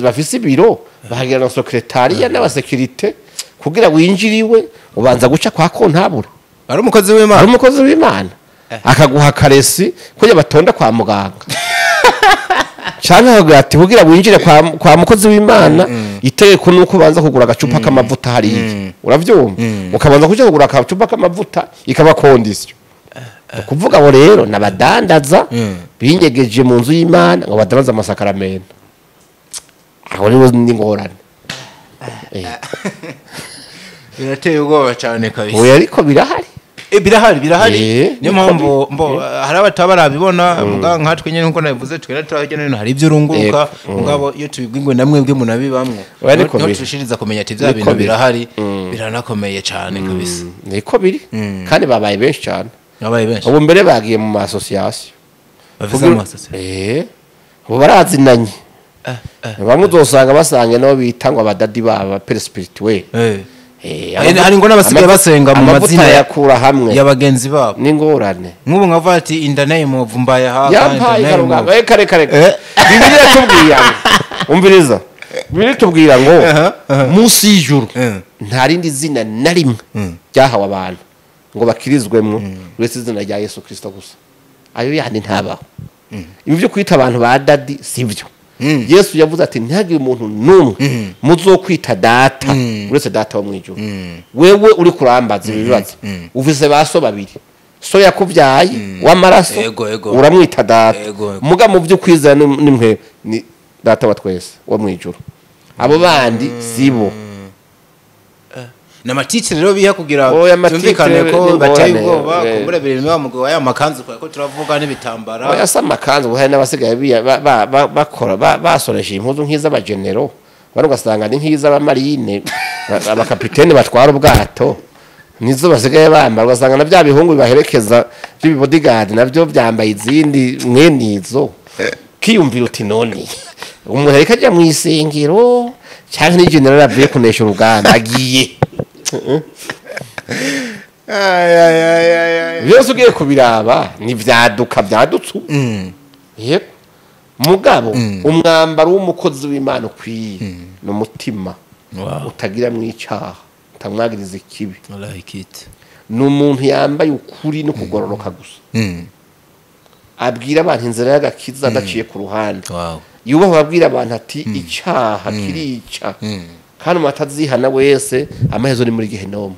bafise ibiro bahagira na secretariat n'abasekirite kugira winjiriwe ubanza guca kwa kontabura. Ari umukozi w'Imana. Ari umukozi w'Imana. Akaguha karesi kugira batonda kwa muganga. Cyangwa akaguha ati kugira winjire kwa mukozi w'Imana itegeko nuko ubanza kugura agacupa k'amavuta hariya. Uravyumva? Ukabanza kuja kugura agacupa k'amavuta ikaba condition. Kuvuga abo rero nabadandaza binyegeje mu nzu y'Imana ngo badandaza amasakaramento. Aho rero ni ngorane. Birateye ubwoba cyane kabisa. Oya ariko birahari. Birahari. Niyo mpamvu hari abatabarabibona muga nkatwe nyene nkuko nabivuze twera turahirya no hari ibyo urunguruka mugabo iyo tubibwingwe namwe bwe munabibamwe. Niho tushiriza kumenya ati bya bintu birahari biranakomeye cyane kabisa. Niko biri kandi babaye benshi cyane. Babaye benshi. Ubu mbere bagiye mu association. Bafise ama association. Ubu barazinanye. Bamwe uzosanga basange nabo bita ngo abadadi baba pere spirituel. Hari ngo nabasigaye basenga mu mazina yakura hamwe ya bagenzi babo. Ningorane. Nk'ubu nkavuga ati in the name of mbaye ha kandi kare kare. Bibiliya tubwira ngo umviriza. Bibiliya tubwira ngo munsi y'ijuru nta rindi zina na rimwe ryahawe abantu ngo bakirizwemwo uretse izina rya Yesu Kristo gusa. Ayo yandi ntabaho. Ibi byo kwita abantu ba dadi sivyo. Yesu yavuze ati ntihagire umuntu n'umwe muzokwita data uretse data wo mwijuru. Wewe uri kurambaza ibibazo uvise baso babiri so yakuvyaye w'amaraso uramwita data muga mu byo kwizera nimwe ni data wa twese wo mwijuru. Abo bandi sibo. Na matitire rero biha kugira tumvikane ko bateye ubwoba kumbura birimo bamugo aya makanzu ko turavuga n'ibitambara. Oya sa makanzu uhaye n'abasigaye bakora basoresha impuzu nk'iza abagenero bari ugasanga ni nk'iza abamarine abakapitene batwara ubwato nizo basigaye bambara ugasanga na bya bihungu bibaherekeza by'ibibodyguard nabyo byambaye izindi mwenizo kiyumvira uti none umuntu ariko ajya mu isengero cyangwa ni general avuye kunesha urugamba agiye. Byose ugiye kubiraba ni vyaduka byadutse. Yego mugabo umwambaro w'umukozi w'Imana ukwiye ni umutima utagira mu icyaha utamwagiriza ikibi. Ni umuntu yambaye ukuri no kugororoka gusa. Abwira abantu inzira y'agakiza adaciye ku ruhande. Yubaho abwira abantu ati icyaha kirica, kandi umuntu atazihana wese amahezo ni muri gehinomu.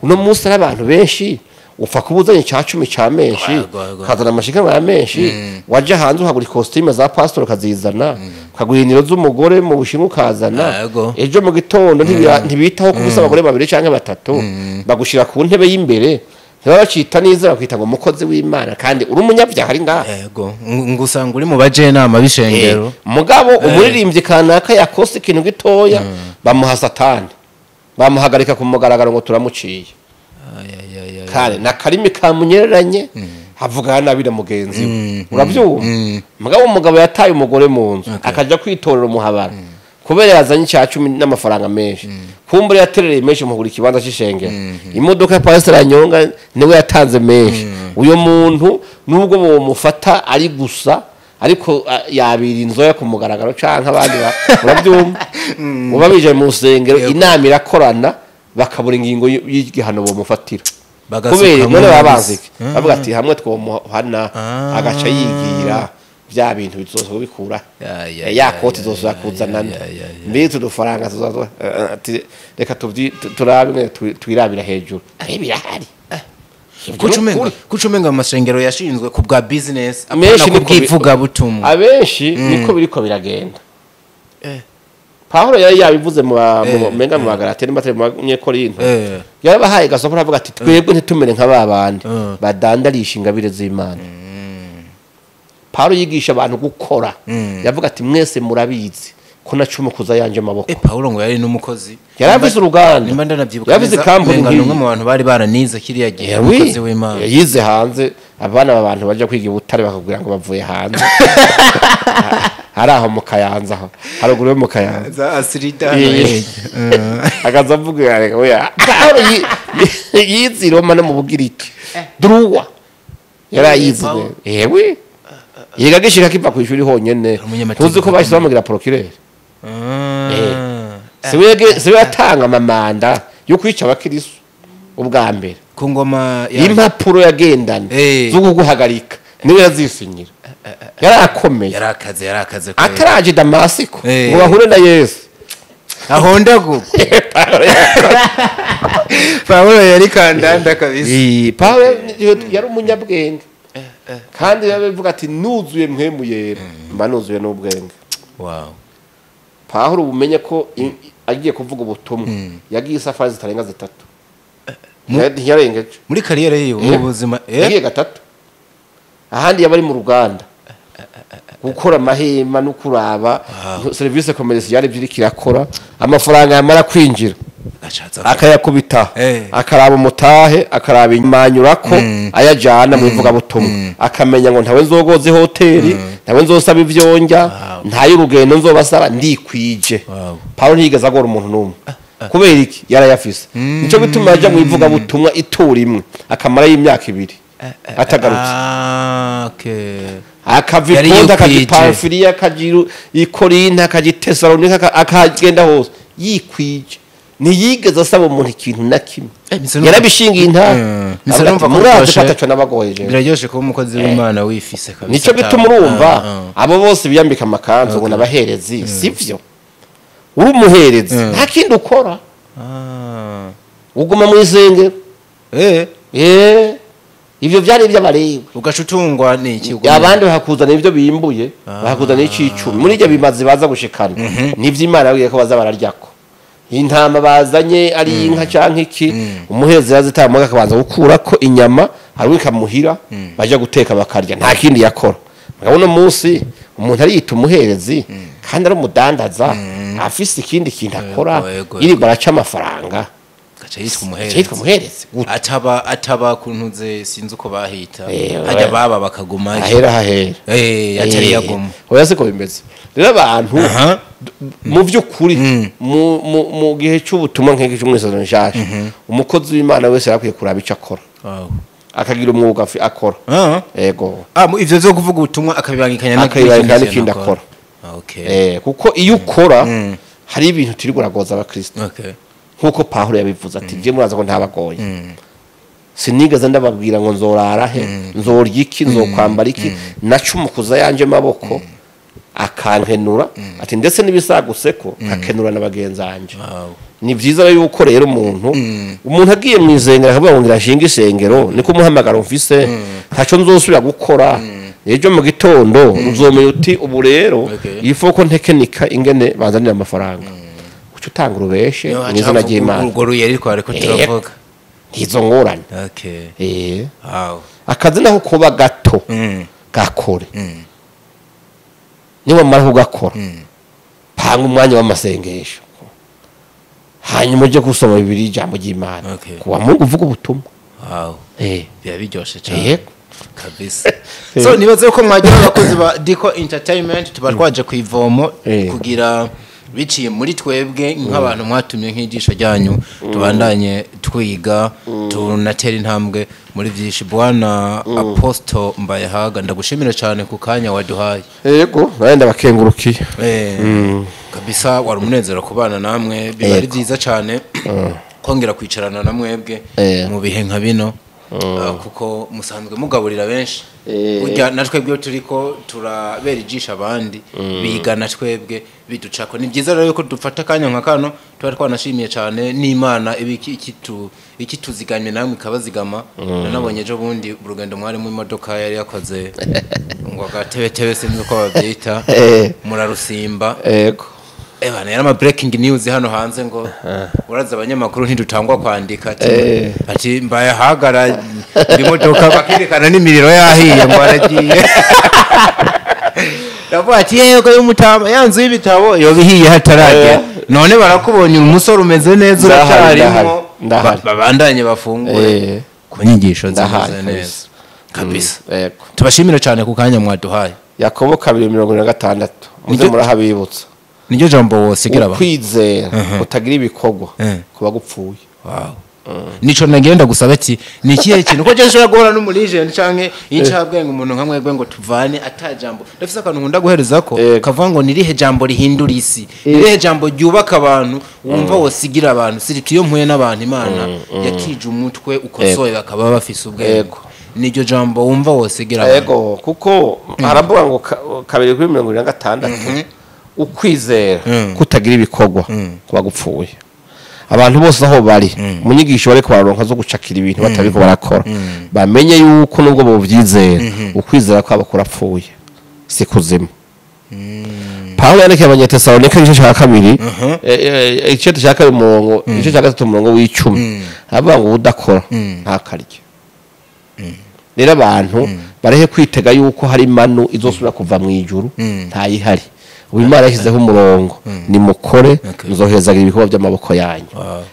Uno munsi ari abantu benshi upfa kubuzanye cya 10 cya menshi, kazana amashikanwa ya menshi, waje hanze ukagura ikositime za pastor ukazizana, ukagura iniro z'umugore mu Bushinwa ukazana, ejo mu gitondo ntibitaho kubisa abagore babiri canke batatu, bagushira ku ntebe y'imbere, ntibabacita neza bakwita ngo umukozi w'Imana kandi uri umunyabyaha ari ngaha. Yego, ngusanga uri mu bajenama b'ishengero. Mugabo umuririmbyi kanaka yakose ikintu gitoya bamuha Satani, bamuhagarika ku mugaragaro ngo turamuciye. Kare na karimi kamunyereranye avugana nabi na mugenzi we. Urabyumva? Mugabo umugabo yataye umugore mu nzu akaja kwitorera umuhabara kubera yazanye icya 10 n'amafaranga menshi, kumbure yaterereye menshi mu kugura ikibanza c'ishengero, imodoka ya Pastor Anyonga niwe yatanze menshi. Uyo muntu nubwo bomufata ari gusa ariko yabira inzoya ku mugaragaro canke abandi, urabyumva? Uba bije mu rusengero inama irakorana bakabura ingingo y'igihano bomufatira. Kubera none babazike bavuga ati hamwe twomuhana agaca yigira bya bintu bizozo bikura ya koti zozo kuzanana mbitu dufaranga tuzozo, reka turabe twirabira hejuru ari birahari. Kucumenga amasengero yashinzwe ku bwa business apana kubwivuga butumwa, abenshi niko biriko biragenda. Paulo yari yabivuze mu menga mu Bagalatiya n'imbatari mu Nyekorinto, yarabahaye gasopo aravuga ati twebwe ntitumere nka babandi badandarisha ingabire z'Imana. Paulo yigisha abantu gukora, yavuga ati mwese murabizi ko nacumukuza yanje maboko. Paulo ngo yari n'umukozi, yarabize uruganda, nimba ndanavyibuka neza, menga numwe mu bantu bari baranize kiriya gihe, umukozi w'Imana yize hanze. Abana b'abantu baje kwiga ubutare bakakubwira ngo bavuye hanze, hari aho mu Kayanza, aho haruguru yo mu Kayanza za asirida akaza avuga reka oya. Paulo yize i Roma no mu Bugiriki, druwa yarayize. Ewe yiga gishika kiva ku ishuri honyene, tuzi ko bahise bamugira procureur. Siwe yatanga amamanda yo kwica abakirisu ubwa mbere ku ngoma impapuro yagendana zo kuguhagarika niwe yazisinyira. Yarakomeye, yarakaze ataraje Damasiko ngo bahure na Yesu ahonda guko. Paulo yari kandanda kabisa. Paulo yari umunyabwenge kandi yabivuga ati nuzuye mpemu yera mba nuzuye n'ubwenge. Wow. Paulo umenye ko agiye kuvuga ubutumwa yagiye isafari zitarenga 3. Ntiyarengeje muri kariyere yiwe mu buzima, yagiye 3. Ahandi yabari mu ruganda gukora amahema no kuraba service commerciale byiri kirakora, amafaranga yamara kwinjira akayakubita, akaraba umutahe, akaraba imanyurako ayajana mu ivuga butumwa, akamenya ngo ntawe nzogoze hoteli, ntawe nzosaba ivyonjya, ntayo urugendo nzobasaba, ndikwije. Paulo ntiyigeze agora umuntu n'umwe. Kubera iki? Yarayafise. Nico gituma yaja mu ivuga butumwa itura imwe akamara y'imyaka 2 atagarutse. Akava i Ponto akaja i Pamfiliya akaja i Korinto akaja i Tesalonika akagenda hose yikwije. Ntiyigeze asaba umuntu ikintu na kimwe, yarabishingiye intara. Murazi ko ataco nabagoyeje. Biraryoshe kuba umukozi w'Imana wifise kabisa. Nico gituma urumva abo bose biyambika amakanzu ngo nabaherezi, sivyo? Uri umuherezi nta kindi ukora, uguma mu isengero. Ivyo vyari ivy'abarewe. Ugacutungwa n'iki? Abandi bakuzana ivyo bimbuye, bakuzana icicumi. Muri ivyo bimazi baza gushikana nivyo Imana yabwiye ko baza bararyako. Intama bazanye ari inka canke iki, umuhezi yazitama akabanza gukurako inyama arwika muhira baje guteka bakarya, nta kindi yakora. Mugabo no munsi umuntu ariyita umuherezi kandi ari umudandaza afise ikindi kintu akora, iri baraca amafaranga gaca yitwa umuherezi. Ataba kuntuze sinzi uko bahita hajya baba bakaguma ahera atari yaguma. Oya siko bimeze. Rero abantu mu by'ukuri mu gihe cy'ubutumwa nk'iki cy'umwisazano nshasha, umukozi w'Imana wese yakwiye kuraba icyo akora, akagira umwuga akora. Yego. Ivyo zo kuvuga ubutumwa akabibangikanya n'ikindi akora. Kuko iyo ukora hari ibintu turi guragoza abakristo. Nkuko Paulo yabivuze ati je muraza ko ntabagoye, sinigeze ndababwira ngo nzorara he, nzorya iki, nzokwambara iki, nacumukuza yanje maboko. Akankenura ati ndetse n'ibisaguseko nkakenura na bagenzi banje. Ni vyiza yuko rero umuntu agiye mu izengero akavuga ngo ngira isengero niko umuhamagaro mfise ntaco nzosubira gukora ejo mu gitondo uzomenya uti ubu rero ifoko ntekenika ingene bazanira amafaranga uca utanga urubeshe mu izina ry'Imana urwo ruyeri twariko turavuga ntizo ngorane. Akazi naho kuba gato gakore niba mara kugakora panga umwanya w'amasengesho hanyuma uje gusoma Bibiliya ijambo ry'Imana kuwa Mungu uvuga ubutumwa. Biba biryoshe cyane kabisa. So nibaze ko mwagira abakozi ba Diko Entertainment tuba twaje ku ivomo kugira biciye muri twebwe nk'abantu mwatumye nk'igisho ryanyu tubandanye twiga tunatera intambwe muri byinshi. Bwana Apostle Mbayahaga ndagushimira cyane ku kanya waduhaye. Yego nawe ndabakengurukiye kabisa wari umunezero kubana namwe biba ari byiza cyane kongera kwicarana na mwebwe mu bihe nka bino kuko musanzwe mugaburira benshi burya natwe byo turiko turabera ijisha abandi biga na twebwe biducako. Ni byiza rero ko dufata akanya nka kano tuba twanashimiye cyane n'Imana ikituzigamye namwe ikabazigama. Nanabonye ejo bundi urugendo mwari mu imodoka yari yakoze ngo agatebetebe sinzi uko babyita murarusimba. Yego ebana yari ama breaking news hano hanze ngo uraza abanyamakuru ntidutangwa kwandika ati Mbayahaga imodoka bakirekana n'imiriro yahiye ngo aragiye. Ndavuga ati yego y'umutama yanzu y'ibitabo yo bihiye hataragera none barakubonye umusore umeze neza uracyarimo babandanye bafungure ku nyigisho zimeze neza kabisa. Tubashimira cyane ku kanya mwaduhaye. Yakobo 2:46 muze murahabibutsa niryo jambo wosigira abantu ukwizera utagira ibikorwa kuba gupfuye. Nico nagenda gusaba ati ni ikihe kintu ko je nshobora guhora n'umuligent canke incabwenge umuntu nka mwebwe ngo tuvane atajambo ndafise akantu nkunda guhereza ko kavuga ngo nirihe jambo rihindura isi nirihe jambo ryubaka abantu wumva wosigira abantu siri iyo mpuye n'abantu Imana yakije umutwe ukosoye bakaba bafise ubwenge niryo jambo wumva wosigira abantu. Yego kuko haravuga ngo 2:46 ukwizera kutagira ibikorwa kuba gupfuye. Abantu bose aho bari munyigisho bariko bararonka zo gucakira ibintu batariko barakora bamenye yuko nubwo bovyizera ukwizera kwabo kurapfuye si kuzima. Paulo yandikiye Abanyetesalonike igice cya 2 igice cya 2 umurongo igice cya 3 umurongo w'icumi avuga ngo udakora ntakarye. Rero abantu barehe kwitega yuko hari manu izosubira kuva mu ijuru ntayihari. Imana yashyizeho umurongo ni mukore muzohezagira ibikorwa by'amaboko yanyu.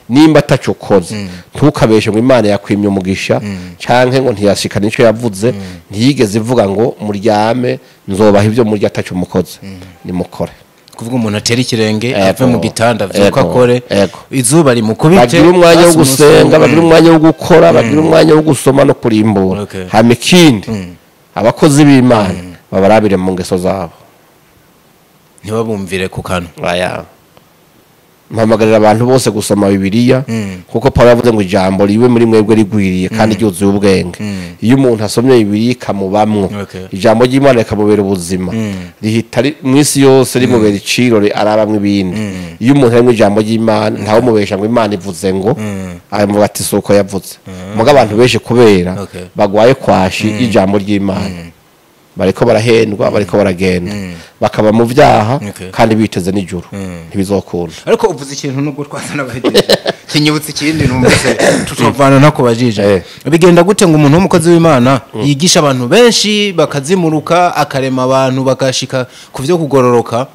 Nimba ataco ukoze ntukabeshe ngo Imana yakwimye umugisha canke ngo ntiyashikana ico yavuze ntiyigeze ivuga ngo muryame nzobaha ibyo murya ataco mukoze. Ni mukore kuvuga umuntu atera ikirenge ave mu gitanda vyuka akore izuba rimukubite bagira umwanya wo gusenga bagira umwanya wo gukora bagira umwanya wo gusoma no kurimbura. Hama ikindi abakozi b'Imana babarabire mu ngeso zabo ntibabumvire ku kanwa. Aya mpamagarira abantu bose gusoma Bibiliya kuko Paulo yavuze ngo ijambo riwe muri mwebwe rigwiriye kandi ryuzuye ubwenge. Iyo umuntu asomye Bibiliya ikamubamwo ijambo ry'Imana rikamubera ubuzima rihita mu isi yose rimubera icirore arabamwe ibindi. Iyo umuntu ari mu ijambo ry'Imana ntawe mubesha ngo Imana ivuze ngo amuvuga ati soko yavuze. Muga abantu benshi kubera bagwaye kwashi ijambo ry'Imana bariko barahendwa bariko baragenda bakaba mu vyaha kandi biteze n'ijuru ntibizokunda. Ariko uvuze ikintu nubwo twazana abahejeje kinyibutse ikindi numvise tutovana nako bajije bigenda gute ngo umuntu w'umukozi w'Imana yigisha abantu benshi bakazimuruka akarema abantu bakashika ku vyo kugororoka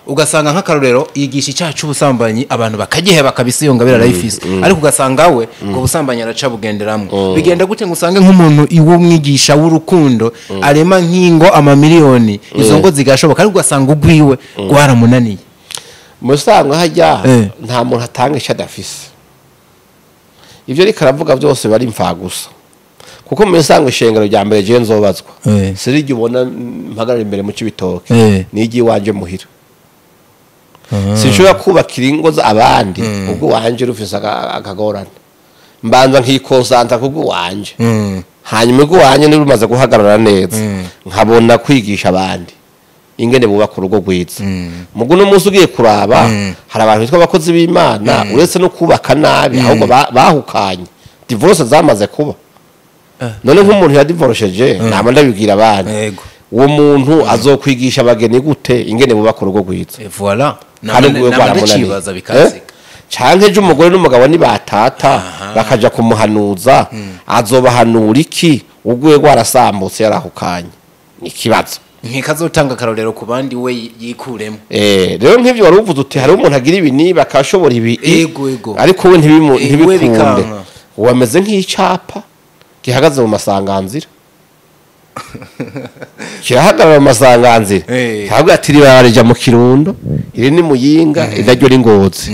ugasanga nk'akarorero yigisha icyaha c'ubusambanyi abantu bakagiheba kabisiyonga birarayifise ariko ugasanga we ngo busambanyi araca bugenderamwo. Bigenda gute ngo usange nk'umuntu iwo mwigisha w'urukundo arema nkingo amamiliyoni izo ngo zigashoboka ariko ugasanga ugwiwe gwaramunaniye. Musanga hajya nta muntu atanga icyo adafise. Ivyo riko aravuga byose bari mfa gusa kuko mu isanga ishengero rya mbere je nzobazwa sirije ubona mpagarara imbere mu cibitoke nigi wanje muhira sinshobora kubakira ingo abandi ubwo wanje rufise akagorana mbanza nkikonsanta kubwo wanje hanyuma ubwo wanje nirumaze guhagarara neza nkabona kwigisha abandi. Ingene bubaka urugo rwiza. Mugu no munsi ugiye kuraba hari abantu bitwa abakozi b'Imana uretse no kubaka nabi ahubwo bahukanye. Divorce zamaze kuba. None nk'umuntu yadivorosheje ntabwo ndabibwira abana. Uwo muntu azokwigisha abageni gute ingene bubaka urugo rwiza. Voilà. Namaze bikazika. Canke ejo umugore n'umugabo ni batata bakaja kumuhanuza azobahanura iki uguye rwarasambutse yarahukanye. Ni kibazo. Nkikazotanga karorero ku bandi we yikuremo. Rero nk'ivyo wari uvuze uti hari umuntu agira ibi niba akashobora ibi. Ego. Ariko we ntibikunde. Wameze nk'icapa gihagaze mu masanganzira. Kirahagarara mu masanganzira. Ntabwo ati ribarija mu Kirundo, iri ni Muyinga, iraryo ni Ngozi.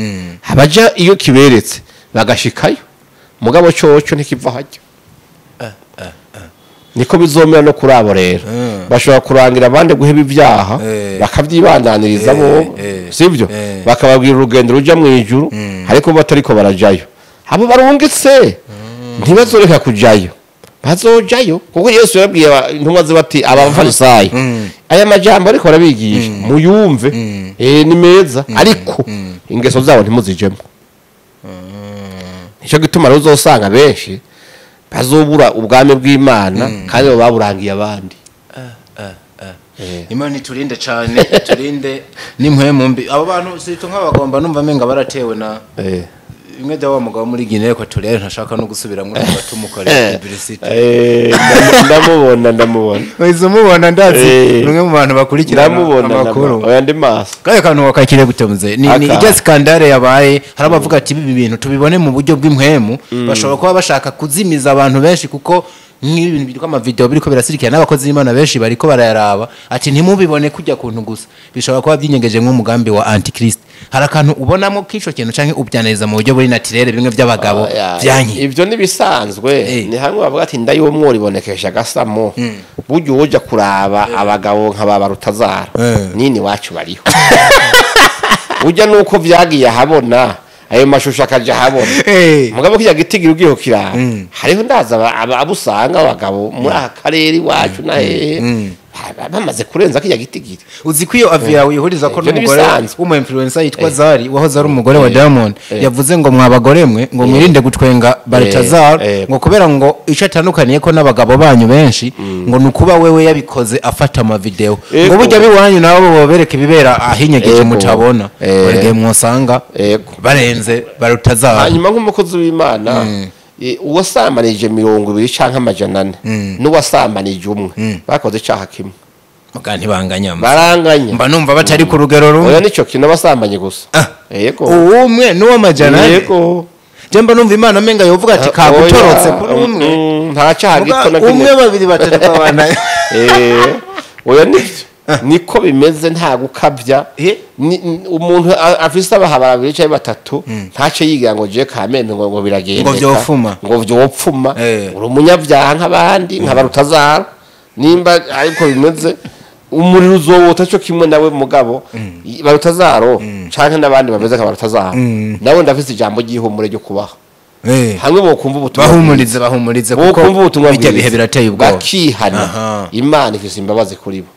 Abaja iyo kiberetse bagashikayo. Mugabo coco ntikiva hajya. Niko bizomera no kuri abo rero. Bashobora kurangira abandi guheba ibyaha bakavyibandaniriza bo, sivyo? Bakababwira urugendo ruja mu ijuru ariko batariko barajayo. Abo barungitse ntibazoreka kujayo. Bazojayo kuko Yesu yabwiye intumwa ze bati abafarisayo aya majambo ariko barabigisha muyumve ni meza ariko ingeso zabo ntimuzijemo. Nico gituma rero uzosanga benshi bazobura ubwami bw'Imana kandi baburangiye abandi. Imana iturinde cyane, turinde n'impwemu mbi. Abo bantu sito nk'abagomba numva menga baratewe na bimwe bya wa mugabo muri Guinea ko turere ntashaka no gusubira muri batumukorera publicity. Ndamubona. Wize umubona ndazi rumwe mu bantu bakurikirana amakuru. Oya ndi maso. Kaye kantu wakakire gute muze. Ni ijya skandale yabaye hari abavuga ati ibi bintu tubibone mu buryo bw'impwemu bashobora kuba bashaka kuzimiza abantu benshi kuko nk'ibintu biriko ama video biriko birasirikira n'abakozi b'Imana benshi bariko barayaraba ati ntimubibone kujya kuntu gusa bishobora kuba byinyegeje nk'umugambi wa Antichrist. Hari akantu ubonamo kico kintu canke ubyaneza mu buryo buri naturel bimwe by'abagabo byanyi. Ivyo nibisanzwe ni hamwe bavuga ati ndayomwori ibonekesha agasamo. Buryo woja kuraba abagabo nka baba Rutazara nini wacu bariho. Ujya nuko vyagiye ahabona ayo mashusho akaja habona. Mugabo kijya gitigira ugiye kiraba. Hariho ndaza abusanga abagabo muri aka karere iwacu na hehe bamaze kurenza kijya gitigira. Uzi ko iyo avia wihuriza ko n'umugore w'umu influencer yitwa Zari wahoze ari umugore wa Diamond yavuze ngo mwabagore mwe ngo mwirinde gutwenga Baltazar ngo kubera ngo ico atandukaniye ko n'abagabo banyu benshi ngo nukuba wewe yabikoze afata ama video ngo burya biwanyu nabo bobereka ibibera ahinyegeje mutabona barege mwosanga barenze Baltazar. Hanyuma nk'umukozi w'Imana uwasambanije 200 canke 400 n'uwasambanije umwe bakoze icaha kimwe. Muga ntibanganya. Baranganya. Mba numva batari ku rugero rumwe. Oya nico kintu abasambanye gusa. Yego. Uwumwe n'uwa 400. Yego. Je mba numva Imana menga yovuga ati kagutorotse kuri umwe. Nta cyaha gito na kimwe. Umwe babiri batatu babana. Oya nivyo. Niko bimeze nta gukabya. Umuntu afise abahabara babiri cyangwa batatu ntace yigira ngo je kameme ngo biragenda ngo vyofuma ngo vyopfuma. Uri umunyabyaha nk'abandi nka Barutazara nimba ariko bimeze umuriro uzowota cyo kimwe nawe mugabo Barutazaro canke n'abandi bameze nka Barutazaro nawe ndafise ijambo ry'ihumure ryo kubaha. Hamwe bokumva ubutumwa bahumurize kuko bijya bihe birateye ubwoba bakihana. Imana ifise imbabazi kuri bo.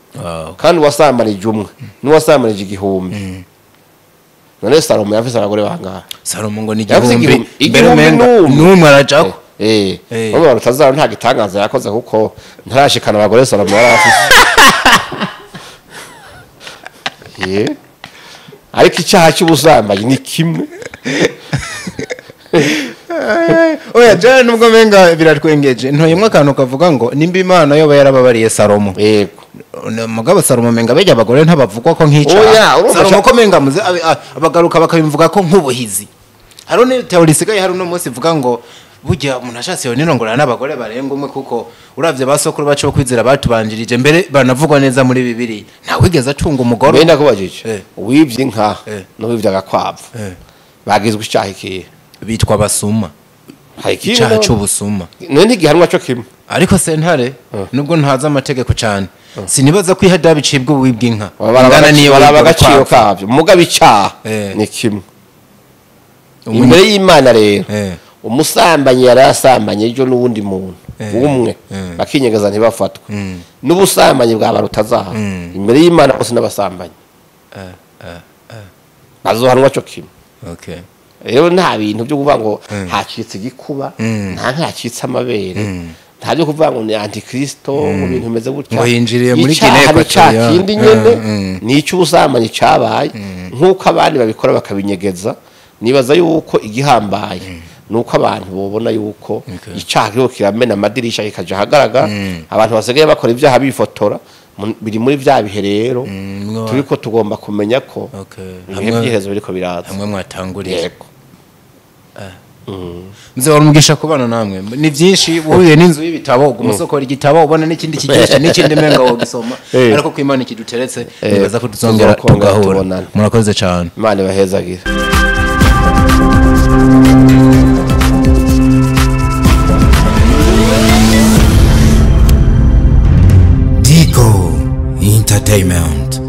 Kandi uwasambanije umwe n'uwasambanije 1000. None Salomo yafise abagore bangahe? Salomo ngo ni 1000 mbere menga n'umwe arajako. Bamwe Barutazaro nta gitangaza yakoze kuko ntarashikana abagore Salomo yari afise. Ariko icyaha cy'ubusambanyi ni kimwe. Oya jana nubwo menga biratwengeje ntoyemwe akantu kavuga ngo nimba Imana yoba yarababariye Salomo. Yego. Mugabo Salomo menga bejya abagore ntabavugwa ko nk'ica. Salomo ko menga muze abagaruka bakabivuga ko nk'ubuhizi. Hari ne teori isigaye hari uno munsi ivuga ngo burya umuntu ashatse yo nirongorana n'abagore barenga umwe kuko uravye basokuru bacu kwizera batubanjirije mbere banavugwa neza muri Bibiliya. Nta wigeze atunga umugore. Mbere ndakubajije. Uwivye inka n'uwivye agakwavu. Bagizwe icyaha ikihe? Bitwa basuma. Icyaha cy'ubusuma. None ntigihanwa cyo kimwe. Ariko sentare nubwo ntaza amategeko cyane sinibaza ko ihada bicibwa uwibwa inka. Ngana niyo baraba agaciro kavyo. Mugabo icyaha ni kimwe. Imbere y'Imana rero umusambanyi yarasambanye ejo n'uwundi muntu Umwe bakinyegeza ntibafatwe n'ubusambanyi bwa barutazara imbere y'Imana bose n'abasambanyi bazohanwa cyo kimwe. Okay. Rero nta bintu byo kuvuga ngo hacitse igikuba, nta nkacitse amabere, nta byo kuvuga ngo ni antikristo, ngo ibintu bimeze gutya, ngo yinjiriye muri Icaha Guinea ni ca Equatoriale. kindi nyene, ni icy'ubusambanyi cabaye nk'uko abandi babikora bakabinyegeza. Nibaza yuko igihambaye nuko abantu bobona yuko icaha kiriko kiramena amadirisha kikaja ahagaragara, abantu basigaye bakora ibyaha bifotora. Biri muri vya bihe rero turiko tugomba kumenya ko ibihe by'iherezo biriko biraza. Hamwe mwatanguriye. Yego. Mzee wari umugisha kubana namwe, ni byinshi uhuye n'inzu y'ibitabo, umusokora igitabo ubona n'ikindi kiryoshye n'ikindi menga wogisoma, ariko ko Imana ikiduteretse nibaza ko tuzongera tuzokongera tugahura. tubonane. Murakoze cyane. Imana ibahezagire. Dico Entertainment.